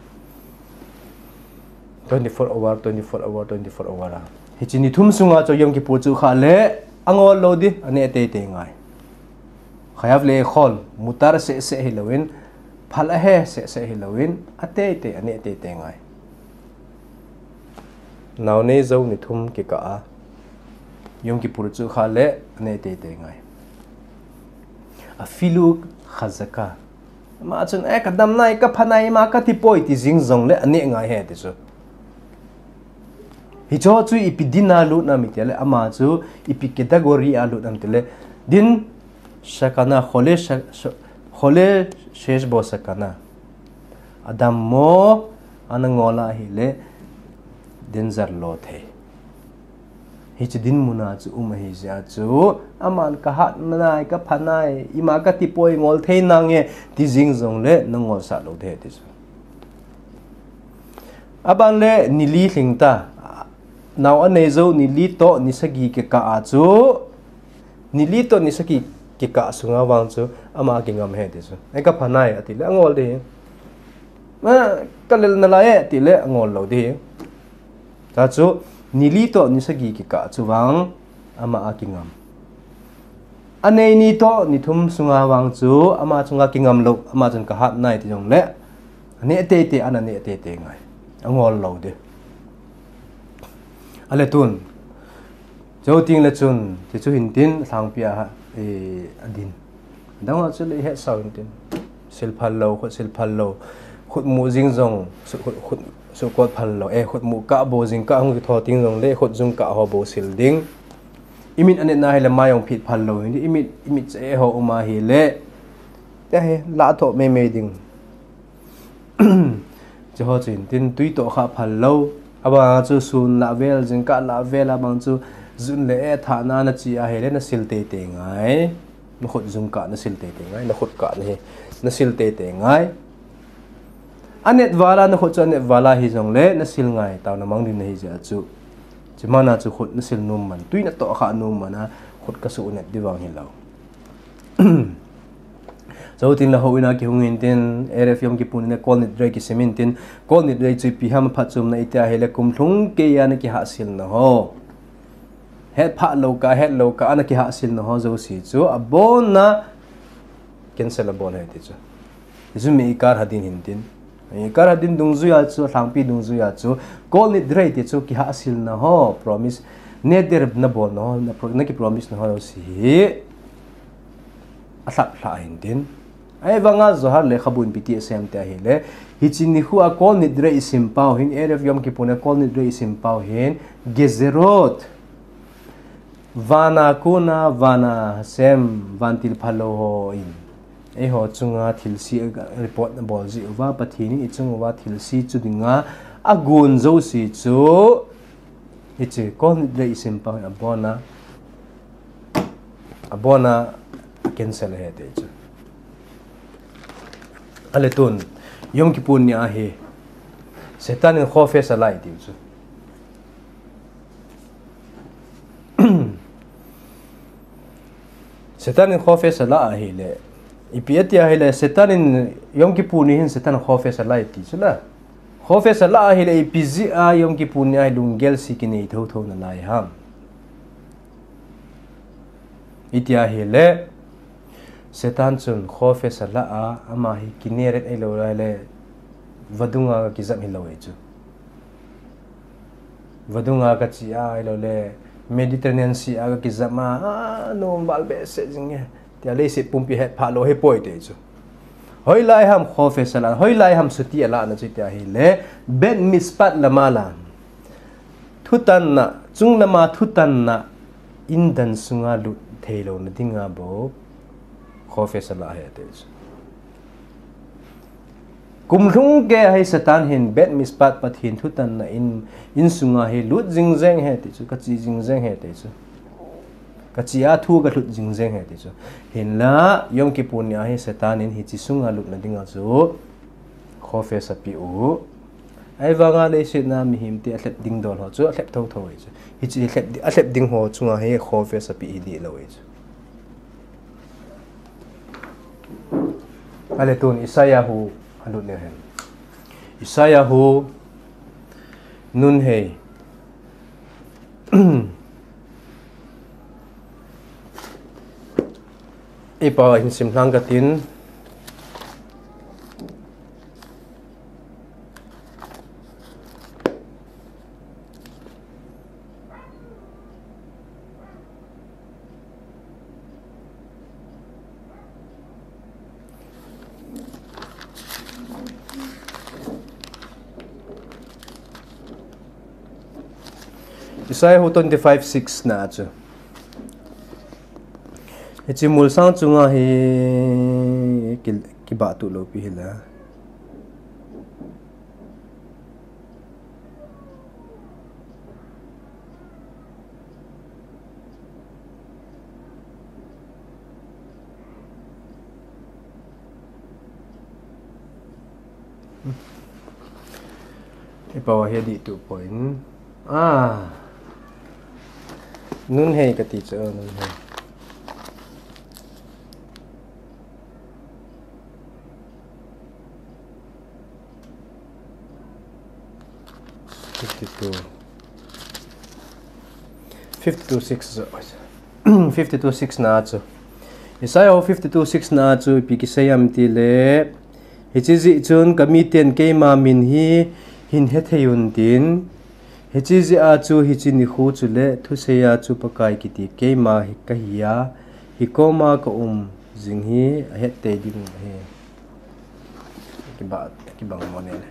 Twenty-four hour, twenty-four hour, twenty-four hour a. Hiche ni thum sunga chu Yom Kippur chuh kha le, angol lou di, aneh teitei ngai. Chayav le'echol, mutar sehseh hilouvin, phal ahe sehseh hilouvin, ateitei, aneh teitei ngai. Nao nei jou ni thum kikah a Yom Kippur chuh kha le, aneh teitei ngai. Afilu chazaka. Ama chun, eh, kadam nai, kapha nai, ima kati poi ti jing jongle, aneh ngai ahi ti chu. Hicheho chu ipi din a lut nam itile, ama chu ipi category a lut nam itile, din sakana, chole sa-, sa-, chole sheyesh bo sakana. Adammo, an angol ahile, danger lo thei. Hiche dinmun a chu um ahi jeh a chu, aman kahat nai, kapha nai, ima kati poi ngol thei nange, ti jing jongle, nangol sah lou thei ti chu. Aban le ni li lhing ta, nao anei jou ni li toh ni sagi kikah a chu, ni li toh ni sagi kikah sunga vang chu, ama akingam ahi ti chu. Ei kapha nai ati le angol di. Ma, kalel nalai e ati le angol lou di. Chuche chu, ni li toh ni sagi kikah chu vang, ama akingam. Anei ni toh ni thum sunga vang chu, ama chunga kingam lou, ama chun kahat nai ti jongle, aneh teitei, ana neh teitei ngai. Angol lou di. Ale tun. Jou teng le chun, ti chu hin tin, lhangpi a, eh, adin. Dang a chu le hetsau hin tin. Sil phal lou, khut sil phal lou. Khut mu jing jong, su-, khut, khut, sukot phal lou. Eh, khut mu kah bou jing kah hung kitho teng jong le, khut jung kah ho bou sil ding. Imit anetna hi le mai jong phit phal lou hin tin, imit, imit che ho um a hi le. Tia hi, la tho mei mei ding. Chu ho chu hin tin tui toh kha phal lou. Abang chu sun lah vel, jing kah lah vel, abang chu jun le eh thah na na chi a hi le na sil tei tei ngai. Na khut jung kah na sil tei tei ngai. Na khut kah na hi na sil tei tei ngai. Anet vala na khut chu anet vala hi jong le na sil ngai. Tao na mang din na hi ja chu. Chi mana chu khut na sil num man. Tui na toh kha num man a khut ka su net di vang hi lou. Jou teng le houin a kihung hin tin, Erev Yom Kippur ni le Kol Nidre kisim hin tin, Kol Nidre chu ipi ham a phatchomna i tia hi le kum lhung kei a na kihahsilna ho. Het phah lou kah, het lou kah a na kihahsilna ho jouse chu, abon a cancel abol ahi ti chu. Hi chu Me'ikar Hadin hin tin. Me'ikar Hadin dungjui a chu, lhangpi dungjui a chu, Kol Nidre ti chu kihahsilna ho, promise, neder na bolna ho, na pro-, na ki promise na ho jouse hi. Alhap lha hin tin. Ahivang a Zohar lekhabu in ipi ti asei em tia hi le. Hiche nikho a Kol Nidre i sim pau hin, Erev Yom Kippur ni a Kol Nidre i sim pau hin, Gezerot. Van a kon a, van a Hashem, vantil phalou hon. Eiho chunga thilse report na bol jeh uva, Pathen in i chung uva thilse chu dinga, agon jouse chu. Hiche Kol Nidre i sim pau hin abon a. Abon a cancel ahi ti chu. Ale tun, Yom Kippur ni ahi. Satan in Chofetz Ha'ala i ti chu. Satan in Chofetz Ha'ala ahi le. Ipi ati ahi le, Satan in Yom Kippur ni hin Satan Chofetz Ha'ala i ti chu la. Chofetz Ha'ala ahi le, ipi jeh a Yom Kippur ni ahi lunggel se kinei thotho nalai ham. I ti ahi le, Satan chun Chofetz Ha'ala a, ama hi Kinneret ahilou le, vadung a kijam hilou ahi chu. Vadung a kache a ahilou le, Mediterranean Sea a kijam a, a, nom val behseh jing e. Tia leiset pumpi het phah lou ahi poi ti chu. Hoilai ham Chofetz Ha'ala, hoilai ham suti alahna chu i ti ahi le, Bet Mishpat lam a la. Thutanna, chunglam a thutanna, indan sunga lut theilouna dinga bou Chofetz Ha'ala ahi ti chu. Kum lhung kei a hi Satan hin Bet Mishpat Pathen thutanna in, insunga hi lut jing jeng ahi ti chu, kache jing jeng ahi ti chu. Kache a thu kalhut jing jeng ahi ti chu. Hinla, Yom Kippur ni ahi Satan in hiche sunga lutna dinga chu Chofetz apeh u. Ahivang a leiset a mihem te alhep ding dol ho chu alhep thotho ahi chu. Hiche alhep di-, alhep ding ho chunga hi Chofetz apeh hi dihlou ahi chu. Ale tun Isaiah hu alut ne hen. Isaiah hu Nun Hei. Ipa hin sim lang katin. Isaiah hu twenty-five six na chu. Hiche mulsang chunga hi ki, kibah tuh lou pi hi la. Ipa wa hi adih tuh poi. Ah. Nun Hei kati chu, Nun Hei. Fifty-two. Fifty-two six chu. Fifty-two six na chu. Isaiah fifty-two six na chu ipi kisei em ti le. Hiche jeh chun kamiten keima min hi hin hethei un tin. Hiche jeh a chu hiche nikho chule thusei a chu Pakai kiti keima hi kahi a, hikoma kaum jing hi ahet tei ding ahi. Kiba, kibang mo ne le.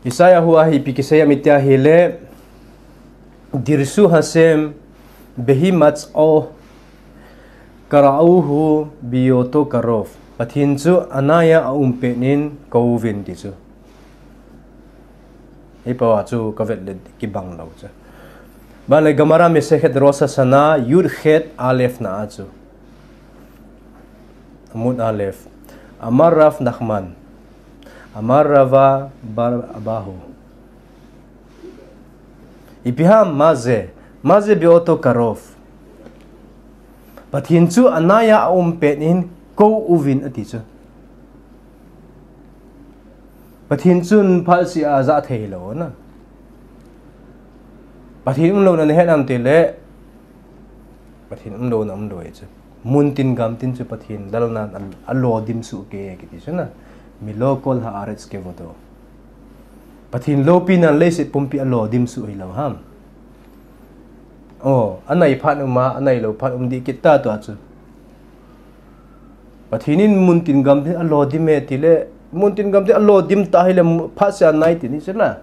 Isaiah hu a hi ipi kisei ham itia ahile, Dirshu Hashem behimatz o kara'uhu beoto karov. Pathen chu anaiya aum pet in kouvin ti chu. Hei pa chu kavet le kibang lou chu. Ban le Gemara Masechet Rosh Hashanah Yud Chet Aleph na a chu. Amud Aleph. Amar Rav Nachman. Amar Rava bar Abahu. Ipi ham maze, maze beoto karov. Pathen chu anaiya aum pet in kou uvin ati chu. Pathen chun phat seh a ajah thei lou na. Pathen umlou na nahet nam ti le. Pathen umlou na umlou e chu. Muntin gamtin chu Pathen lalna a, alodim suh kei kiti chu na. Milo kol ha'aretz kevodo. Pathen loupina leiset pumpi alodim suh hilou ham. O, anai phat um a, anai lou phat um dih kit ta tua chu. Pathen in muntin gamtin alodim e ti le, muntin gamtin alodim ta hile mu-, phat seh a anai ti ni chu na.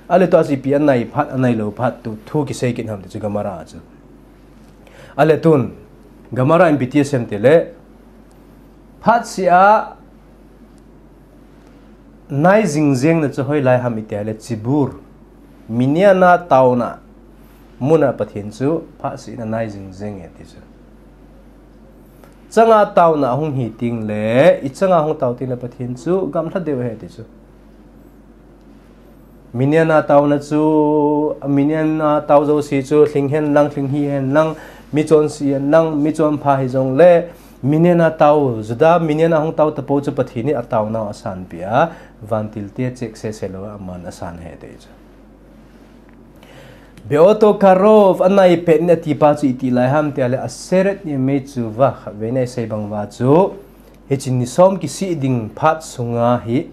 Ale tua chu ipi anai phat, anai lou phat tu, thu kisei kit ham ti chu Gemara a chu. Ale tun, Gemara in ipi ti asei em ti le, phat seh a nai jing jeng na chu hoilai ham itia le chibur. Minyan a taona mun a Pathen chu phat seh in anai jing jeng e ti chu. Changa taona ahung hi teng le, ichanga hung tao teng le Pathen chu gamlha deu ahi ti chu. Minyan a taona chu, minyan a tao jouse chu, lhing hen lang, lhing hi hen lang, michonse hen lang, michonpha hijong le, minyan a tao, Juda minyan a hung tao tapou chu Pathen in ataonau asanpeh a, vantil te chek sese lou a aman asan ahi ti chu. Beoto karov, anai pet in ati pa chu iti lai ham tia le, Aseret Yemei Teshuvah, khatvei na isei bang uva chu, hiche ni som kisih ding phat sunga hi,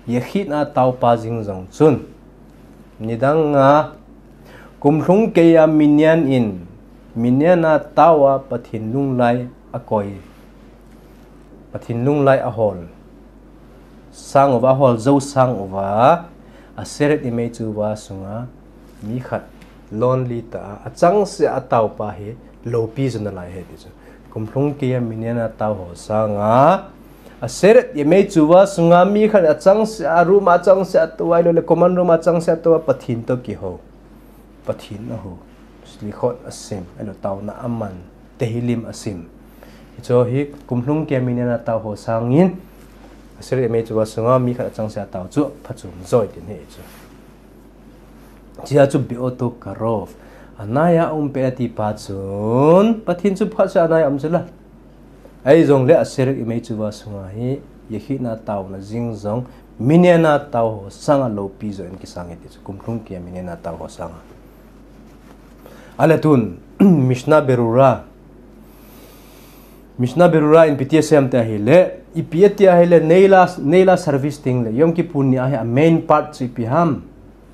Yechid a tao pa jing jong chun. Nidang a, kum lhung kei a minyan in, minyan a tao a Pathen lunglai akoi. Pathen lunglai ahol. Sang uva ahol jou sang uva, Aseret Yemei Teshuvah sunga, mi khat lonely ta a, achangseh a atao pa hi, loupi jo nalai ahi ti chu. Kum lhung kei a minyan a tao ho sanga, Aseret Yemei Teshuvah sunga mi khat achangseh a room a achangseh a tou ahilou le common room a achangseh a tou a Pathen toh kihou. Pathen ahou. Slichot asim, ahilou taona aman, Tehillim asim. Hiche hi kum lhung kei a minyan a tao ho sangin, Aseret Yemei Teshuvah sunga mi khat achangseh a tao chu phachom joi tin ahi chu. Hichea chu Beoto Karov. Anaiya aum pet ati pa chun, Pathen chu phat seh a anaiya um chu la. Ahijongle Aseret Yemei Teshuvah sunga hi, Yechid a taona jing jong, minyan a tao ho sanga loupi jo in kisang e ti chu, kum lhung kei a minyan a tao ho sanga. Ale tun, Mishnah Berurah. Mishnah Berurah in ipi ti asei em ti ahile, ipi ati ahile, Neila, Neila service teng le, Yom Kippur ni a hi a main part chu ipi ham.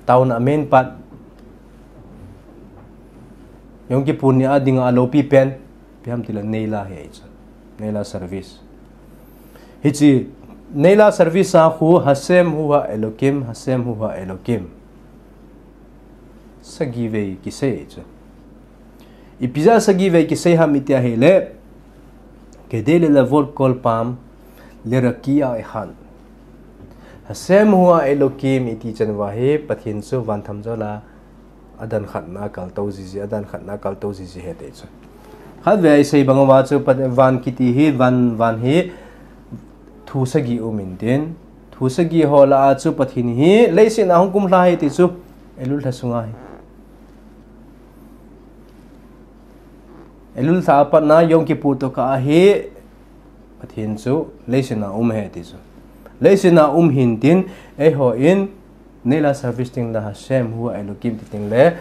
Taona a main part. Yom Kippur ni a dinga aloupi pen. Ipi ham ti le Neila ahi chu. Neila service. Hiche, Neila service a khu Hashem hu ha Elokim, Hashem hu ha Elokim. Sagi vei kisei chu. Ipi jeh a sagi vei kisei ham iti ahile, kedei le lavot kol pam le rakia ehan. Hashem hu ha Elokim iti chan uva hi, Pathen chu van tham jol a, adan khat na kaltou jiji, adan khat na kaltou jiji ahi ti chu. Khatvei a isei bang uva chu Pat-, van kiti hi, van, van hi thu sagi um intin, thu sagi ho lah a chu Pathen hi leiset a hung kumlha ahi ti chu, Elul lha sunga hi. Elul lha a pat na Yom Kippur tokah a hi, Pathen chu leiset a um ahi ti chu. Leiset a um hintin, eihon, Neila service teng le Hashem hu Elokim ti teng le,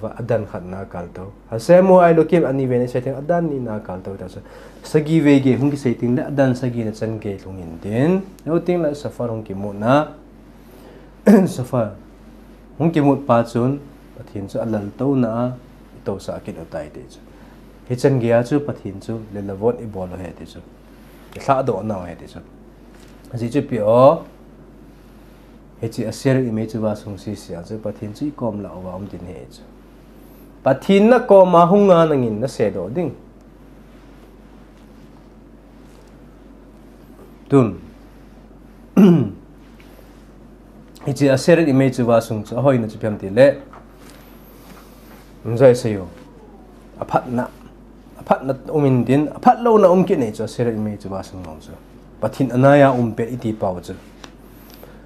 va, adan khat na kaltou. Hashem hu Elokim ani vei na isei teng adan ni na kaltou ta chu. Sagi vei gei hung kisei teng le adan sagi na chan gei lhung intin. Eihon teng le Shofar hung kimu na. Shofar. Hung kimut pa chun Pathen chu alaltouna a itousah kit u tai ti chu. Hichan geiya chu Pathen chu lel le von ibol u ahi ti chu. Ilhahdoh nau ahi ti chu. Ajeh chu ipi ham, hiche Aseret image uva sung sese a chu Pathen chu ikom lah uva um ding ahi chu. Pathen nakoma hunga nangin nasedoh ding. Tun. Hiche Aseret image uva sung chu ahoina chu ipi ham tile, injoi seiyu, aphatna, aphatna um intin, aphatlouna um kit nei chu Aseret image uva sung jong chu. Pathen anaiya um pet iti pau chu.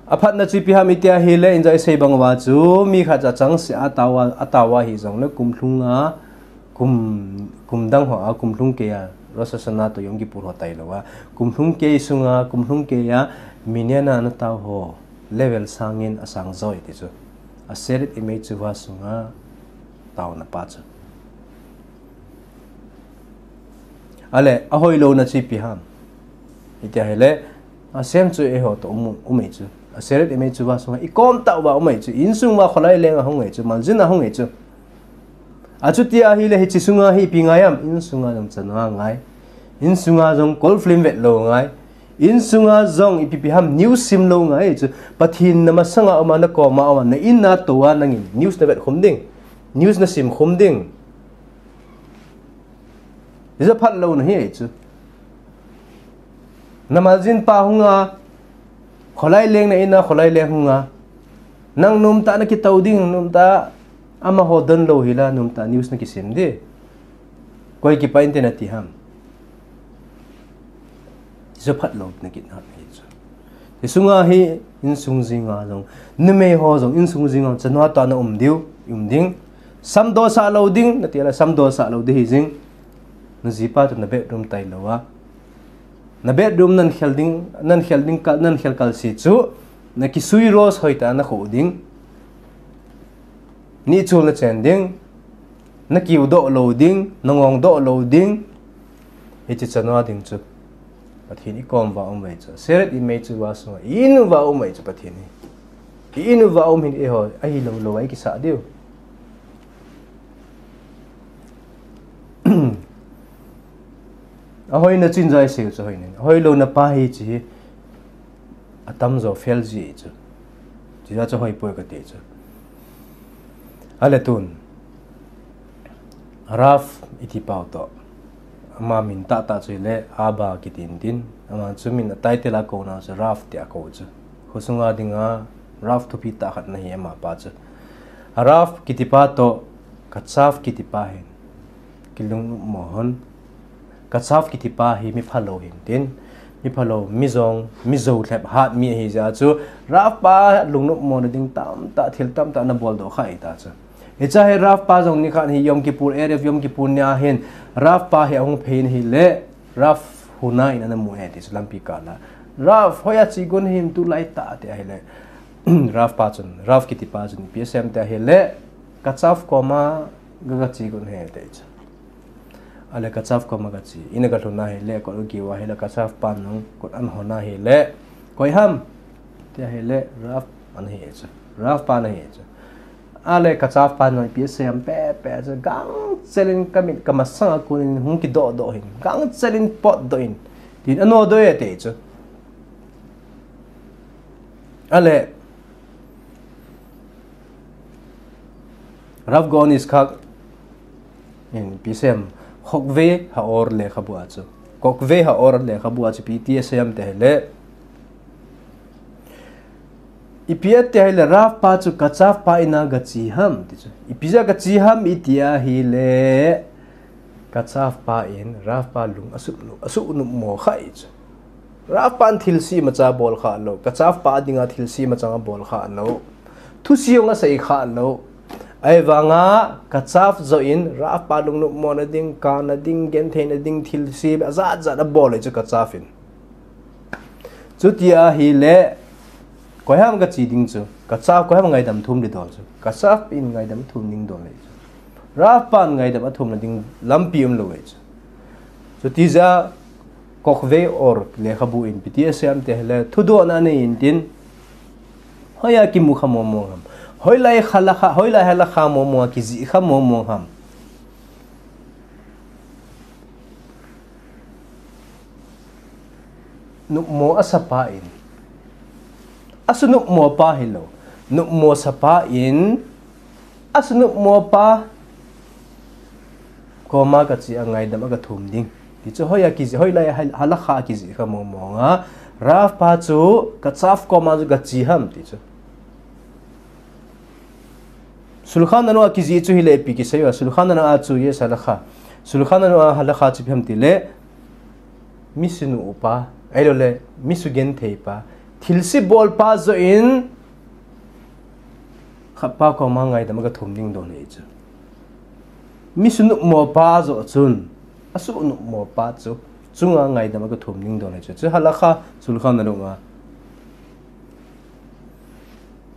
Aphatna chu ipi ham iti ahile, injoi sei bang uva chu, mi khat chu achangseh a atao a, atao a hijongle kum lhunga, kum, kum dang hoa, kum lhung keiya, Rosh Hashanah toh Yom Kippur ho tailou a, kum lhung kei sunga, kum lhung keiya, minyan a ana tao ho, level sangin asang joi ti chu. Aseret image uva sunga taona pa chu. Ale, ahoilouna chu ipi ham iti ahile, Hashem chu eiho toh um, um ahi chu. Aseret image uva sunga ikom tah uva um ahi chu. Insung uva kholai leng a hung ahi chu. Maljin a hung ahi chu. Achuti ahile hiche sunga hi ipi ngai ham? Insunga jong chanu angai. Insunga jong kol film vetlou ngai. Insunga jong ipi ipi ham news simlou ngai chu. Pathen namasanga uma, nakoma uma, na in a tou a nangin news navet khum ding. News nasim khum ding. Hijeh a phatlouna hi ahi chu. Namaljin pa hunga, kholai leng na in a, kholai leng hunga. Nang nomtah a nakitou ding, nomtah a amaho donlou hila, nomtah a news nakisim ding. Koi kipah inte nati ham. Hijeh a phatlouna kit na ahi chu. Hiche sunga hi insung jinga jong, numei ho jong insung jinga chanu atoh a na um diu, um ding. Samdoh sah lou ding, nati le samdoh sah lou ding hijing. Najipa toh na bedroom tailou a. Na bedroom nan khel ding, nan khel ding kal, nan khel kal se chu, nakisui rose hoitah a nakhu ding. Nihchul nachen ding, nakiu doh lou ding, nangong doh lou ding. Hiche chanu a ding chu Pathen ikom uva um ahi chu. Aseret image uva sunga, i in uva um ahi chu Pathen hi. I in uva um hin eiho, ahilou lou a ikisah diu. Ahoina chu injoi seiyu chu ahoina. Ahoilouna pa hi hiche hi atamjo fail ji chu. Hijeh a chu hoipoi kati chu. Ale tun. Rav iti pau toh. Ama min tahtah chu hile Abba kiti intin. Ama chu min a title a kouna chu Rav tia kou chu. Khosunga dinga Rav thupi tah khat ana hi ama pa chu. Rav kiti pa toh Katsav kiti pa hin kilungmo hon. Katsav kiti pa hi mi phalou hintin, mi phalou, mi jong, mi jou lhep hat mi ahi jeh a chu, Rav pa lungnopmo na ding tamtah, thil tamtah ana boldoh kha ahi ta chu. Hiche hi Rav pa jong nikhat hi Yom Kippur, Erev Yom Kippur nia hin, Rav pa hi ahung pei in ahile, Rav Huna in ana mu e ti chu lampi kal a. Rav, hoiya che gon him tulai tah ti ahile. Rav pa chun, Rav kiti pa chun, ipi asei em ti ahile, Katsav koma ga, ga che gon e ti chu. Ale Katsav koma ga che. In a ga lhun ahile, kot ga kiu ahile, Katsav pan jong kot ana hon ahile. Koi ham? Ti ahile, Rav ana hi chu. Rav pa ana hi chu. Ale Katsav pan jong ipi asei em peh peh chu. Gangchel in ka mit ka masang a kon in hung kidoh doh in. Gangchel in potdoh in. Tin ano doh e ti chu. Ale Rav Gaon Yitzchak in ipi asei em, Kokve Haor lekhabu a chu. Kokve Haor lekhabu a chu ipi asei em ti ahile. Ipi ati ahile Rav pa chu Katsav pa in a ga che ham ti chu. Ipi jeh a ga che ham iti ahile. Katsav pa in Rav pa lung asuh, asuh nopmo kha ahi chu. Rav pan thilse imacha abol kha lou, Katsav pa dinga thilse imacha abol kha lou. Thuse jong asei kha lou. Ahivanga Katsav joh in Rav pa lungnopmo na ding, kana ding, genthei na ding, thilse ajat jat abol ahi chu Katsav in. Chuti ahile, koi ham ga che ding chu, Katsav koi ham ngaidam thum ding dol chu, Katsav in ngaidam thum ding dol ahi chu. Rav pan ngaidam athum na ding lampi umlou ahi chu. Chuti jeh a, Kokve Haor lekhabu in ipi asei em ti ahile, thudohna anei intin, hoiya kimu kha mong mong ham. Hoilai halakha, hoilai halakha momo a kijih kha momo ham. Nopmo asapa in. Asunopmo pa hilou. Nopmo sapa in. Asunopmo pa koma kache a ngaidam a kathum ding. Ti chu hoiya kijih, hoilai hal-, halakha kijih kha momo nga. Rav pa chu kachav koma chu kache ham ti chu. Shulchan Aruch a kijih chu hileh ipi kisei uva. Shulchan Aruch a chu yes halakha. Shulchan Aruch a halakha chu ipi ham tileh. Mi sunu upa. Ahilouleh, mi sugenthei pa. Thilse bol pa joh in. Khat pa koma ngaidam a kathum ding don ahi chu. Mi sunopmo pa joh chun. Asunopmo pa chu. Chunga ngaidam a kathum ding don ahi chu. Chu halakha, Shulchan Aruch a.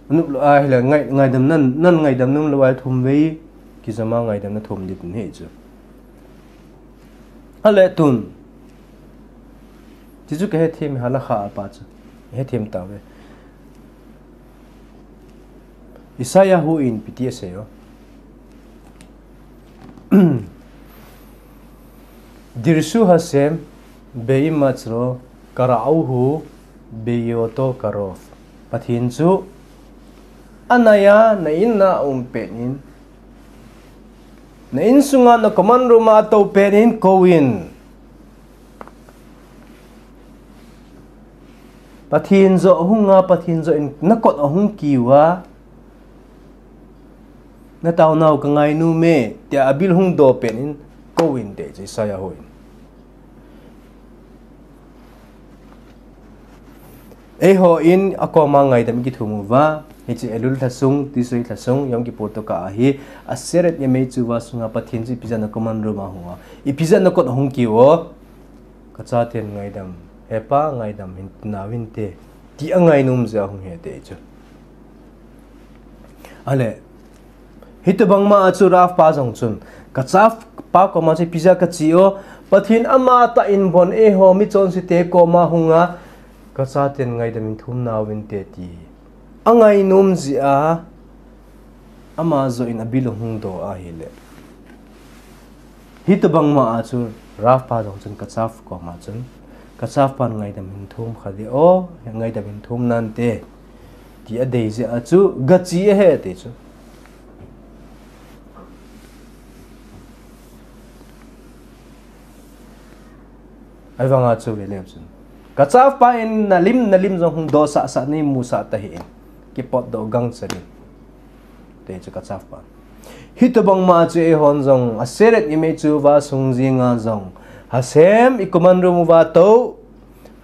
Nop lou ahileh ngai, ngaidam nan, nan ngaidam nom lou a thum vei, kijama ngaidam na thum ding ahi chu. Ahileh tun. Ti chu kahethem halakha a pa chu. Hethem tauve. Isaiah hu in ipi ti asei o. Dirshu Hashem be'imatzro kara'uhu be'yoto karov. Pathen chu anaiya na in a um pet in, na insunga na common room a atou pet in kouvin. Pathen joh hunga, Pathen joh in nakot ahung kiu a. Nataonau kangainom e, tia abil hung do pet in kouvin ti chu Isaiah hu in. Eihon akoma ngaidam kithum uva, hiche Elul lhasung, Tishrei lhasung, Yom Kippur tokah ahi, Aseret Yemei Teshuvah sunga Pathen chu ipi jeh a na common room a hung a. Ipi jeh a nakot ahung kiu o. Kachaten ngaidam, he pa ngaidam hin nauvinte, ti angainom jeh a hung ahi ti chu. Ahileh, hitobang ma a chu Rav pa jong chun, kachav pa koma chu ipi jeh a kache o, Pathen amatah in bon eiho michonse te koma hung a, kachaten ngaidam hin thum nauvinte ti. Angainom jeh a, ama joh in abil ahung do ahileh. Hitobang ma a chu Rav pa jong chun kachav koma chun, kachav pan ngaidam hin thum kha ding o, ngaidam hin thum nante. Ti adei jeh a chu, gache ahi ti chu. Ahivanga chu vele chun. Kachav pa in nalim, nalim jong hung dosah sah nei musah tahih in. Kipotdoh gangchan in. Ti chu kachav pa. Hitobang ma chu eihon jong, Aseret Yemei Teshuvah sung jing a jong. Hashem i common room uva tou.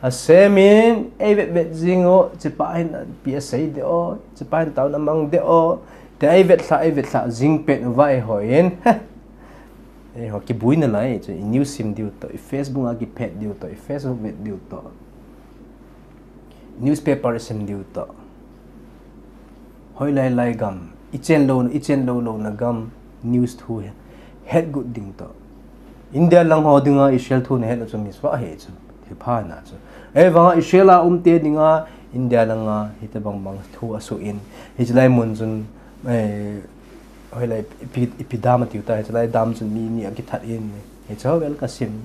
Hashem in, eivet vet jing o, hichepa hin ipi asei ding o, hichepa hin taona amang ding o. Ti eivet lha, eivet lha jing pet uva eihon. Eiho kibui nalai, chu i news sim diu toh, i Facebook a kiphet diu toh, i Facebook vet diu toh. Newspaper sim diu toh. Hoilai lai gam, i chen lou, i chen lou louna gam, news thu he, het got ding toh. India lang ho dinga Israel thu nahet lou chu miswa ahi chu, thipha na chu. Ahivanga Israel a umte dinga, India langa, hitobang bang thu asoh in, hichelai mun chun, eh, Hoilai, ipi, ipi dam atiu ta, hichelai dam chun mi, mi akithat in, hiche ho vel kasim,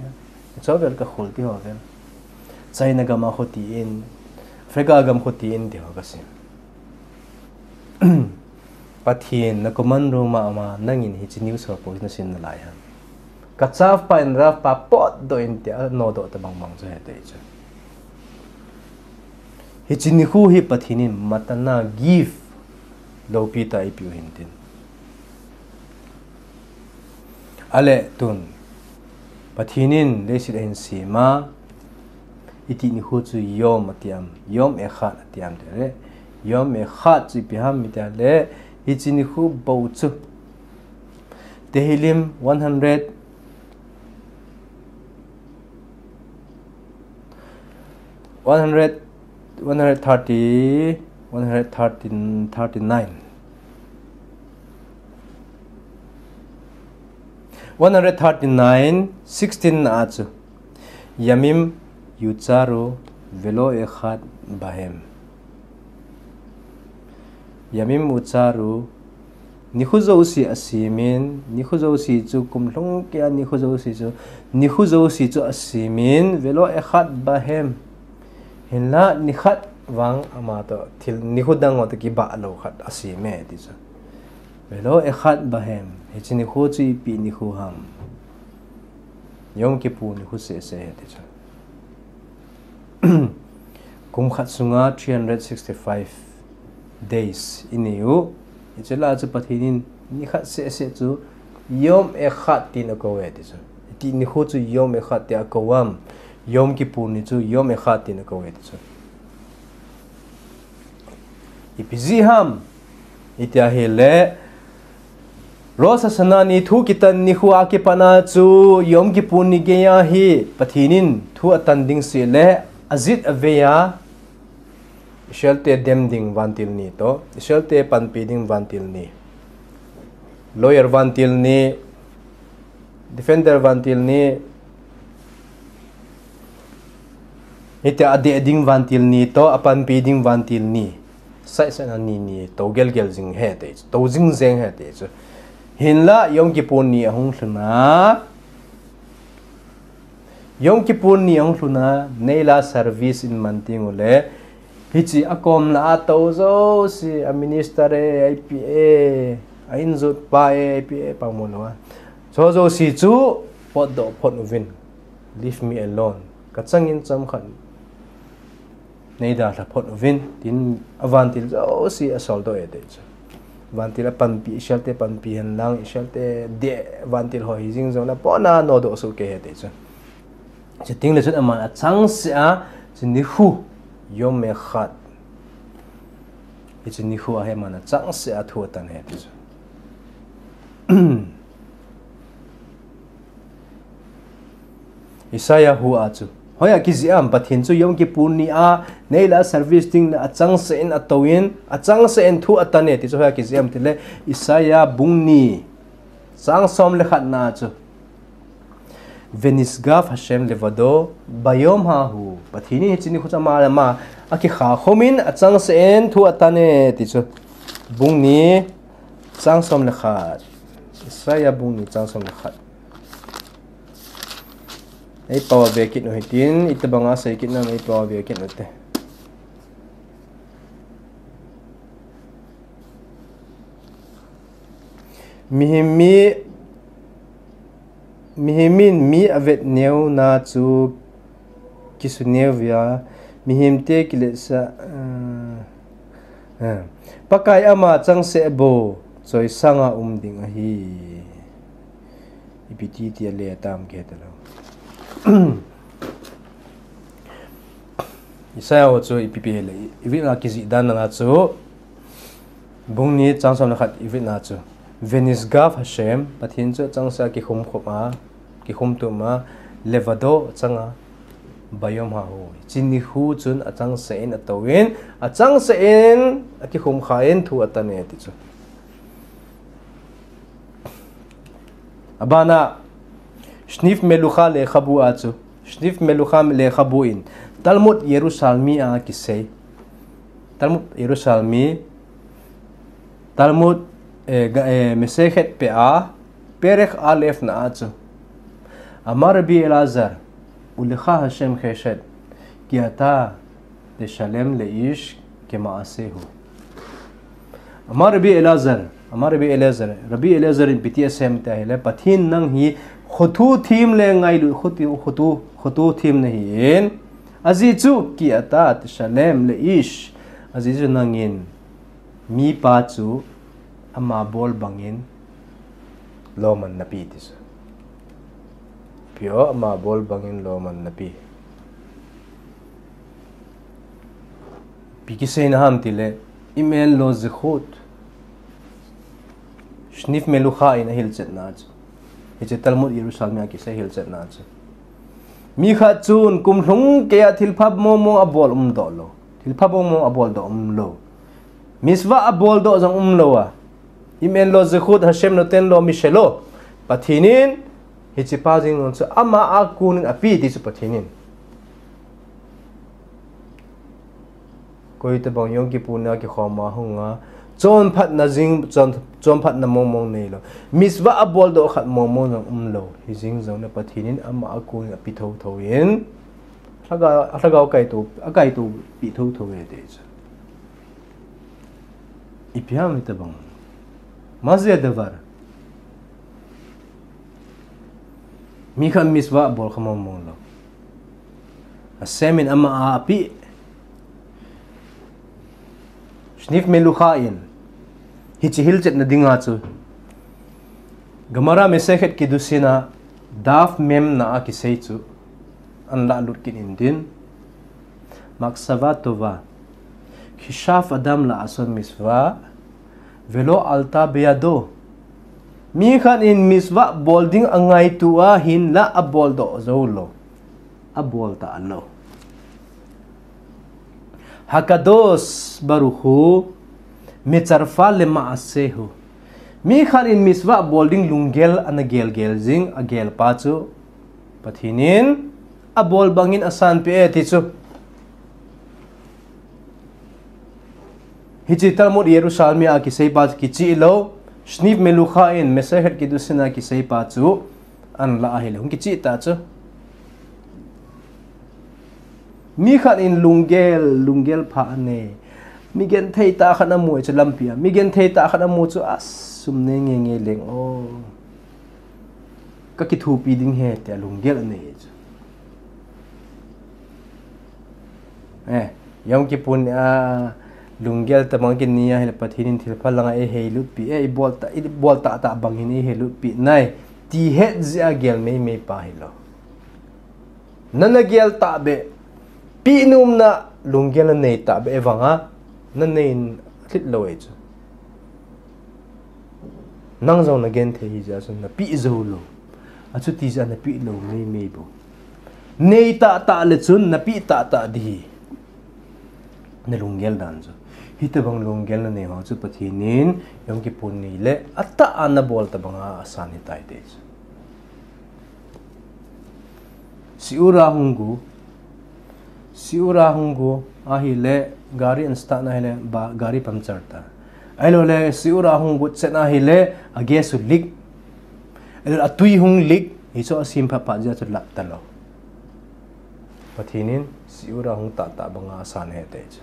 hiche ho vel kakhol ti ho vel. China gam a kho tin, Africa gam kho tin ti ho kasim. Pathen na common room a ama, nangin hiche news ho po nasim nalai ham. Kachav pa in Rav pa potdoh in tia nodoh tabang bang chu hiti chu. Hiche nikho hi Pathen in matana gift loupi tah a eipiu hintin. Ahileh tun Pathen in leiset ahin sema, iti nikho chu Yom atiam, Yom Echad atiam tile, Yom Echad chu ipi ham itile, hiche nikho bou chu Tehillim one hundred, one hundred, one hundred thirty, one hundred thirty, thirty-nine. One hundred thirty-nine, sixteen na a chu. Yamim yutzaru velo echad bahem. Yamim ucharu, nikho jouse asemin, nikho jouse chu kum lhung keiya nikho jouse chu, nikho jouse chu asemin, velo echad bahem. Hinla nikhat vang ama toh thil nikho dang ho toh kibah lou khat asem e ti chu. Velo echad bahem. Hiche nikho chu ipi nikho ham. Yom Kippur nikho seh seh ahi ti chu. Kum khat sunga three hundred sixty-five days inei u. Hiche lah a chu Pathen in nikhat seh seh chu Yom Echad tin akou e ti chu. Hiti nikho chu Yom Echad tin akou am. Yom Kippur ni chu Yom Echad tin akou e ti chu. Ipi jeh ham iti ahile, Rosh Hashanah ni thu kitan nikho a kipat a chu Yom Kippur ni geiya hi Pathen in thu atan ding seh le ajit avei a, Israel te dem ding vantil ni toh, Israel te panpi ding vantil ni, lawyer vantil ni, defender vantil ni, hitia adeh ding vantil ni toh, apanpi ding vantil ni, side side a ni ni tou gel gel jing ahi ti chu, tou jing jeng ahi ti chu. Hinla Yom Kippur ni ahung lhun a, Yom Kippur ni ahung lhun a, neila service in man teng ule, hiche akom lah a tou jouse, a minister e, I P A, a injot pa e, I P A pa mo lou a, chu jouse chu potdoh phot uvin. Leave me alone. Kachang in chomkhat neidalha phot uvin, tin avantil jouse asoldoh e ti chu. Vantil apanpi, Israel te panpi hen lang, Israel te deh vantil ho hijing jong le, pona nodoh soh kei ahi ti chu. Chuteng le chun aman achangseh a, hiche nikho, Yom Echad, hiche nikho a hi aman achangseh a thu atan ahi ti chu. Isaiah hu a chu, hoiya kijih am, Pathen chu Yom Kippur ni a neila service ding le achangseh in atouvin, achangseh in thu atan e ti chu hoiya kijih am tile, Isaiah bung ni, chang som le khat na chu, Venishgav Hashem levado bayom hahu. Pathen in hiche nikho chu ama le ama akikha khum in achangseh in thu atan e ti chu. Bung ni, chang som le khat. Isaiah bung ni, chang som le khat. Eipao a ve kit u hitin, itobang a sei kit nam, eipao a ve kit u te. Mihem mi, mihem in mi avet neo na chu kisu neo via, mihem te kiletsah, eh, eh. Pakai ama changseh bou, choisang a um ding ahi. Ipi ti ti ale tam kihe talou. Isaiah ho chu ipi pi le, i vetna kijih dan na chu, bung ni chang som le khat i vetna chu, Venishgav Hashem, Pathen chu achangseh a kikhum khum a, kikhum tum a, levado achang a, bayom hahu. Hiche nikho chun achangseh in atouvin, achangseh in akikhum kha in thu atan e ti chu. Abana, Shnif Melucha lekhabu a chu. Shnif Melucha lekhabu in, Talmud Yerushalmi a kisei. Talmud Yerushalmi, Talmud, eh, ga, eh, Masechet Peah, Perek Alef na a chu. Amar Rabbi Elazar, ulecha Hashem chesed, ki ata teshalem leish kemaasehu. Amar Rabbi Elazar, Amar Rabbi Elazar, Rabbi Elazar in ipi ti asei em tia ahile, Pathen nang hi khothu them le ngailut khothu, khothu, khothu them nahin, ajeh chu ki ata teshalem leish, ajeh chu nangin mipa chu ama bol bangin loman napi ti chu. Ipi o, ama bol bangin loman napi. Ipi kiseina ham tile, im ein lo zechut. Shnif Melucha in ahilchetna chu. Hiche Talmud Yerushalmi a kisei hilchetna chu. Mi khat chun kum lhung keiya thilpha mong mong abol umdoh lou. Thilpha mong mong aboldoh umlou. Mitzvah aboldoh jong umlou a. Im ein lo zechut Hashem noten lo mi shelo. Pathen in hiche pa jeng jong chu ama a konin ape ti chu Pathen in. Koi tabang Yom Kippur ni a kikhom a hung a, Chonphatna jing, chon, chonphatna mongmong neilou. Mitzvah abol doh khat mongmong jong umlou. Hijing jongle Pathen in ama a kon a pi thotho in. Lhagao, lhagao kaito, akaito pi thotho e te chu. Ipi ham hitabang. Ma ze davar. Mi khat mitzvah bol kha mongmong lou. Hashem in ama a api. Shnif Melucha in. Hiche hilchetna dinga chu. Gemara Masechet Kiddushin a daf mem na a kisei chu. An la lut kit in tin. Maksava tova. Kishav adam la ason mitzvah. Velo alta beyado. Mi khat in mitzvah bol ding angaito a hinlah abol doh jou lou. Abol talou. Hakadosh Baruch Hu metsarfa lemaasehu. Mi khat in mitzvah bol ding lunggel ana gelgel jing agelpa chu Pathen in abol bangin asanpeh e ti chu. Hiche Talmud Yerushalmi a kiseipa chu kichih lou, Shnif Melucha in Masechet Kiddushin a kiseipa chu an la ahileh hung kichih ta chu. Mi khat in lunggel, lunggel pha anei. Mi genthei tah khat amu e chu lampi a. Mi genthei tah khat amu chu asum nei ngei ngei leng o. Ka kithopi ding ahi tia lunggel anei chu. Eh, Yom Kippur ni a lunggel tabang kinei ahileh Pathen in thilpha langa eihei lutpi, eh, ibol tah, ibol tah tah bangin eihei lutpi nai. Ti het jeh a gel meimei pa hilou. Nana gel tahbeh, peh nom na lunggel nanei tahbeh, eh, vanga, nanei in lhit lou e chu. Nang jong nagenthei hijeh a chun napeh jou lou. Achuti jeh a napeh lou meimei bou. Nei tahtah le chun napeh tahtah ding ahi. Nalunggel dan chu. Hitabang lunggel nanei ho chu Pathen in Yom Kippur ni le atah a nabol tabanga asan ahitai ti chu. Siura hung gu. Siura hung gu ahileh gari an start na ahileh ba, gari puncture ta. Ahilouleh siura hung gu chet na ahileh a gas u leak. Ahilouleh atui hung leak. Hichu asim phat phat jeh a chu lat talou. Pathen in siura hung tahtah banga asan ahi ti chu.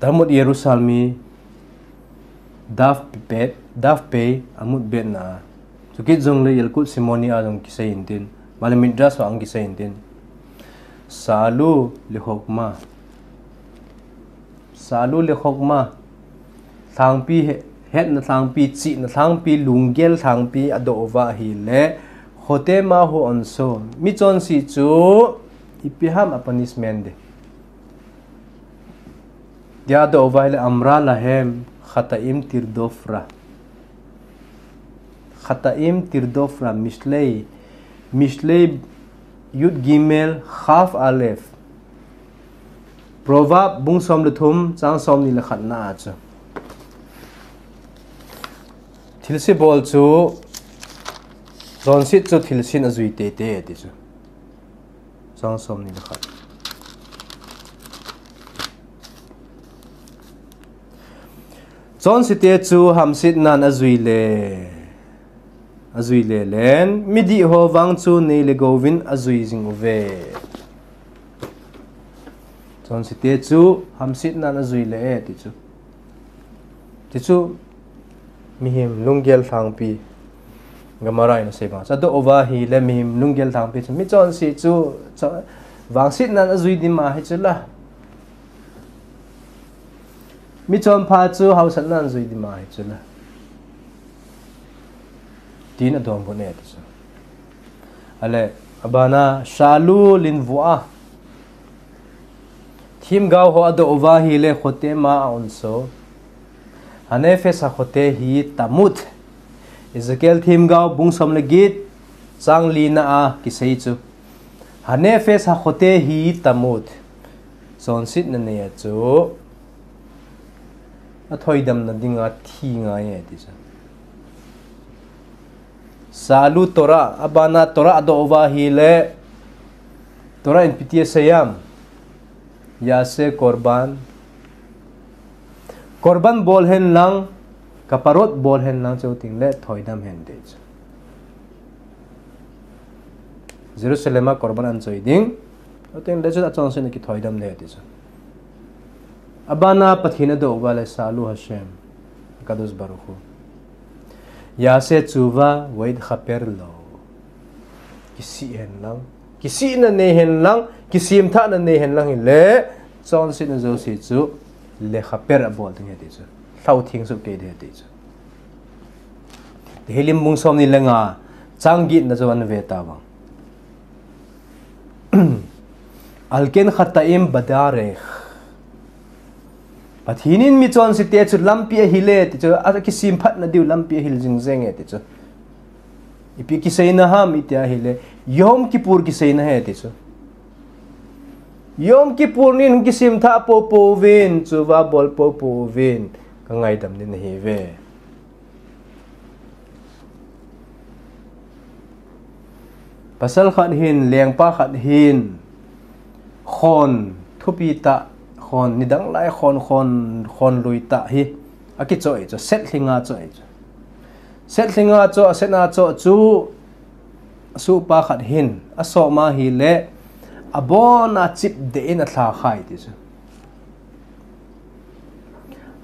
Talmud Yerushalmi daf peh, daf peh, amud bet na. Chukit jongleh Yalkut Simoni a jong kisei in tin. Beit Midrash a jong kisei in tin. Salu le chokma. Salu le chokma. Lhangpi he, hetna lhangpi, chihna lhangpi, lunggel lhangpi adoh uva ahileh. Chote mahu onso. Mi chonse chu ipi ham a punishment ding. Dia doh uva ahileh amra lahem chataim tirdof ra. Chataim tirdof ra Mishlei. Mishlei Yud Gimel Chaf Alef. Proverb bung som le thum chang som ni le khat na a chu. Thilse bol chu, chonset chu thilsen ajui teitei ti chu. Chang som ni le khat. Chonsete chu hamsetnan ajui le, ajui le len, midih ho vang chu nei le gouvin ajui jing uve. Chonsete chu hamsetnan ajui le e ti chu. Ti chu mihem lunggel lhangpi. Gemara in asei bang. Adoh uva ahileh mihem lunggel lhangpi chu. Mi chonse chu, chu vangsetnan ajui ding ahi chu la. Mi chonpha chu haosatnan ajui ding ahi chu la. Tin adonbut e ti chu. Ahileh, abana, Shalu linvua. Themgao ho adoh uva ahileh, chote ma a onso. Hanefesh hachote hi tamut. Ezekiel themgao bung som le get, chang li na a kisei chu. Hanefesh hachote hi tamut. Chonsetna nei a chu. Athoidamna dinga thi ngai e ti chu. Shalu Torah, abana Torah adoh uva ahileh. Torah in ipi ti asei em. Ya'aseh korban. Korban bol hen lang, kaparot bol hen lang, chuteng le thoidam hen ti chu. Jerusalem a korban ahin choi ding. Chuteng le chun achonset a kithoidam ding ti chu. Abana Pathen adoh uva le, Sa'alu Hashem Kadosh Baruch Hu. Ya'aseh tshuva ve'yitchaper lo. Kisih hen lang, kisihna nei hen lang, kisemthahna nei hen lang hile, chonsetna jouse chu lechaper abol ding ahi ti chu. Lhautheng soh kei ding ahi ti chu. Tehillim bung somni le nga, chang getna chu ana ve tavang. Al ken chata'im baderech. Pathen in michonsete chu lampi ahil e ti chu, akisemphatna diu lampi ahil jing jeng e ti chu. Ipi kiseina ham iti ahile, Yom Kippur kiseina ahi ti chu. Yom Kippur nin kisemthah poupou vin, tshuva bol poupou vin, kangaidam ding nahiuve. Pasal khat hin, lengpa khat hin, khon thupi tah, khon nidang lai khon, khon, khon lui tah hi akichoh chu, setlhinga choh chu. Setlhinga choh, setna choh chu, asuhpa khat hin, asom ahile, abona chipdeh in alha khai ti chu.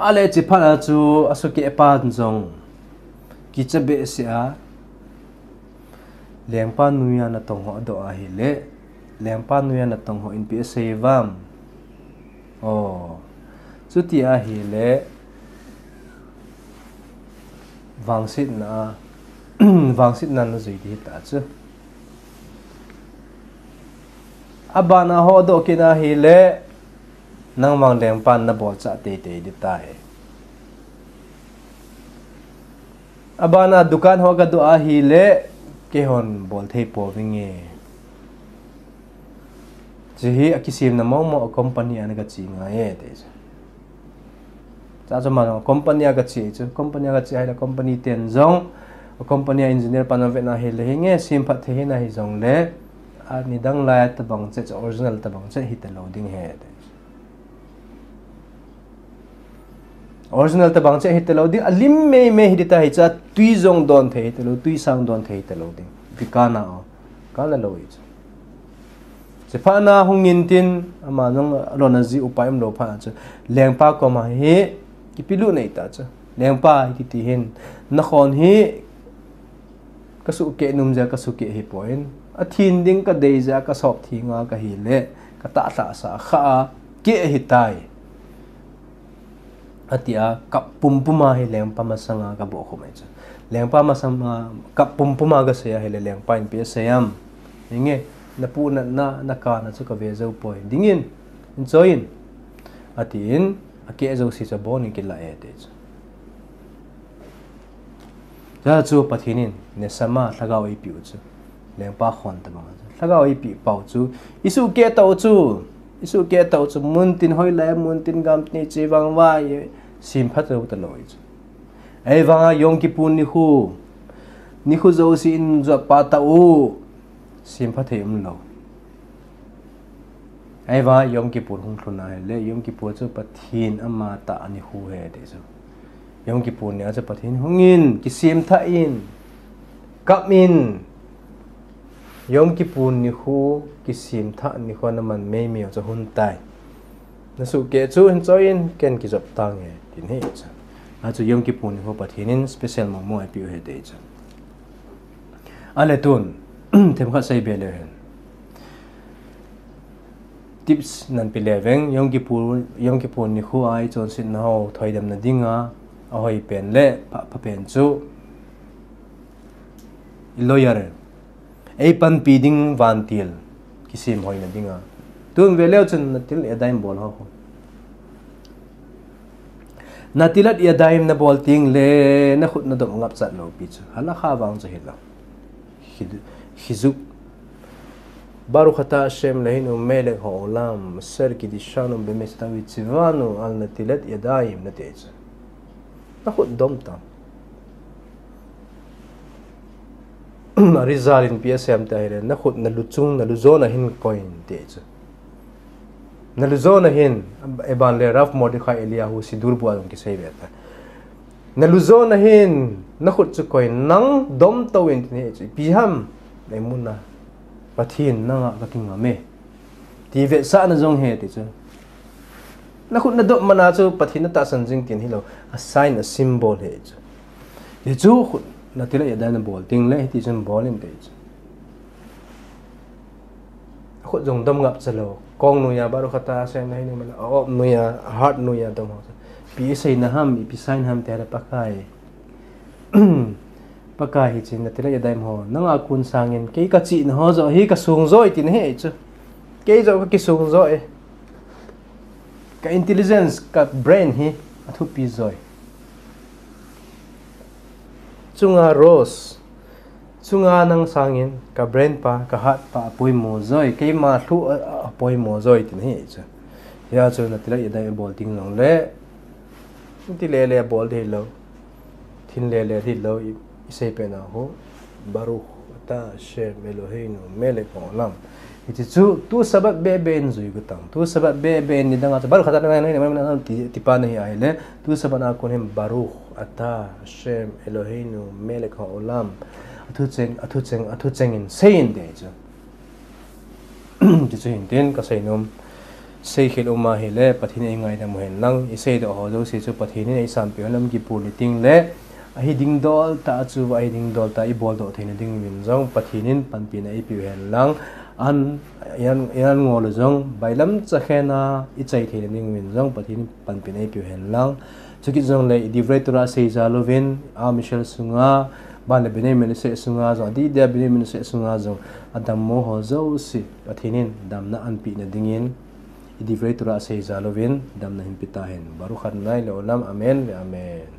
Ale chiphat a chu asukeh pan jong kicha behseh a, lengpa noiya natong ho adoh ahile, lengpa noiya natong ho in ipi asei uvam? O, chuti ahile, vangsetna, vangsetna najui ding ahi ta chu. Abana ho adoh kit ahile, nangma lengpan nabolchah teitei ding ahitai. Abana dukan ho gadoh ahile, keihon bol thei pouvinge. Hiche hi akisemna mong mong a company a nagache ngai e ti chu. Chuche ma company a gache chu, company a gache ahile company ten jong, company a engineer pan avetna ahile hinge, semphat thei hina hijongle, anidang lai tabang cheh, original tabang cheh hita lou ding ahi. Original tabang cheh hita lou ding, alim mei mei hiding ahi, hiche a tui jong don thei hita lou, tui sang don thei hita lou ding. Vikana o, kana lou ahi chu. Hiche phat na hung in tin, ama jong alona ji upai umlou phat chu. Lengpa koma hi, kipelut nei ta chu. Lengpa, hiti hin, nakhon hi, kasuhkeh nom jeh a kasuhkeh ahipoi. Athin ding kadei jeh a kasop theng a kahile, katahsa kha a, keh ahitai. Atia, kap pumpum a hi lengpa masanga kabohkhup mai chu. Lengpa masanga, kap pumpum a kasei ahile lengpa in ipi asei am? Hinge, napuh natna, nakana chu kave jou poi. Dingin, in choi in. Atin, akeh jouse chu abon in kilah e ti chu. Chuche chu Pathen in, neshama, lhagao eipeh u chu. Lengpa khon tabang chu. Lhagao eipeh pau chu. Isuhkeh tau chu. Isuhkeh tau chu. Muntin hoilai, muntin gamtin chevang vai. Semphat jou talou chu. Ahivanga Yom Kippur nikho. Nikho jouse in jotpha tau. Semphat thei umlou. Ahivang Yom Kippur hung lhun ahile, Yom Kippur chu Pathen amatah nikho ahi ti chu. Yom Kippur nia chu Pathen hung in, kisemthah in, kap in. Yom Kippur nikho, kisemthah nikho naman mei mei u chu hung tai. Nasuhkeh chu hin choi in, ken kijop tange, tin ahi chu. Achu Yom Kippur nikho Pathen in special mong mong eipeh u ahi ti chu. Ale tun, themkhat seibe leu hen. Tips nahin pe leu veng, Yom Kippur, Yom Kippur nikho a ichonsetna ho thoidamna dinga, ahoipen le, pha, phapen chu, ilawyer, eipanpi ding vantil, kisem hoina dinga. Tun ve leu chun Netilat Yadayim bol ho. Netilat Yadayim nabol teng le, nakhut nadop ngapchat lou pi chu. Halakha vang chu hilou. Khi-, khijuk. Baruch atah Hashem Eloheinu melech haolam, asher kiddushanu b'michtav v'tzivanu al netilat yadayim nati chu. Nakhut dom tan. Arizal in ipi asei em tia ahile, nakhut naluchung, nalujon a hin koi in ti chu. Nalujona hin, eban le Rav Mordechai Eliyahu Siddur bua jong kisei ve ta. Nalujona hin, nakhut chu koi nang dom tou in tin ahi chu. Ipi ham, eimuna, Pathen nanga kakingam e. Ti vetsahna jong ahi ti chu. Nakhut nadom mana chu Pathen natahsan jing tin hilou. A sign, a symbol ahi chu. Ti chu khut nati le yadai nabol ding le, hiti chun bol in ti chu. Khut jong dom ngap chalou. Kong noiya, Baruch atah Hashem Eloheinu melech, a op noiya, a heart noiya dom ho. Ipi isei na ham, ipi sign ham ti le Pakai. Pakai hiche Netilat Yadayim ho, nanga kon sangin, kei kachihna ho joh hi kasung joi tina ahi chu. Kei joh kakisung joi. Ka intelligence, ka brain hi athupi joi. Chunga Rosh, chunga nang sangin, ka brain pa, ka heart pa apoimo joi, keima lhu a, a, apoimo joi tina ahi chu. Hia chu Netilat Yadayim ibol ding jongle, ti lele bol ding hilou. Thin lele hilou, i, isei pena ho. Baruch atah Hashem Eloheinu melech haolam. Hiche chu, tu Sabbath bebe in jui got tang. Tu Sabbath bebe in nidanga chu Baruch atah Hashem Eloheinu melech haolam ti, ti pa nahi ahile. Tu Sabbath a kon hin Baruch atah Hashem Eloheinu melech haolam. Athucheng, athucheng, athucheng in sei in ti chu. Ti chu hin tin kasei nom. Seikhel um ahile, Pathen in eingaidam u hen lang, isei doh ho jouse chu Pathen in eisanpeh u hen lang Yom Kippur ni teng le, ahi ding dol tah a chu, ahi ding dol tah a ibol doh theina ding uvin jong, Pathen in panpina eipeh u hen lang, an, an, an ngol u jong, bailam chakhen a ichai theina ding uvin jong, Pathen in panpina eipeh u hen lang. Chukit jongle, i Divrei Torah sei jal uvin, Am Yisrael sunga, ban le Bnei Menashe sunga jong, adeh dia Bnei Menashe sunga jong, adammo ho jouse, Pathen in damna anpeh na dingin, i Divrei Torah sei jal uvin, damna hin pe tahen. Baruch Adonai leolam, amen ve amen.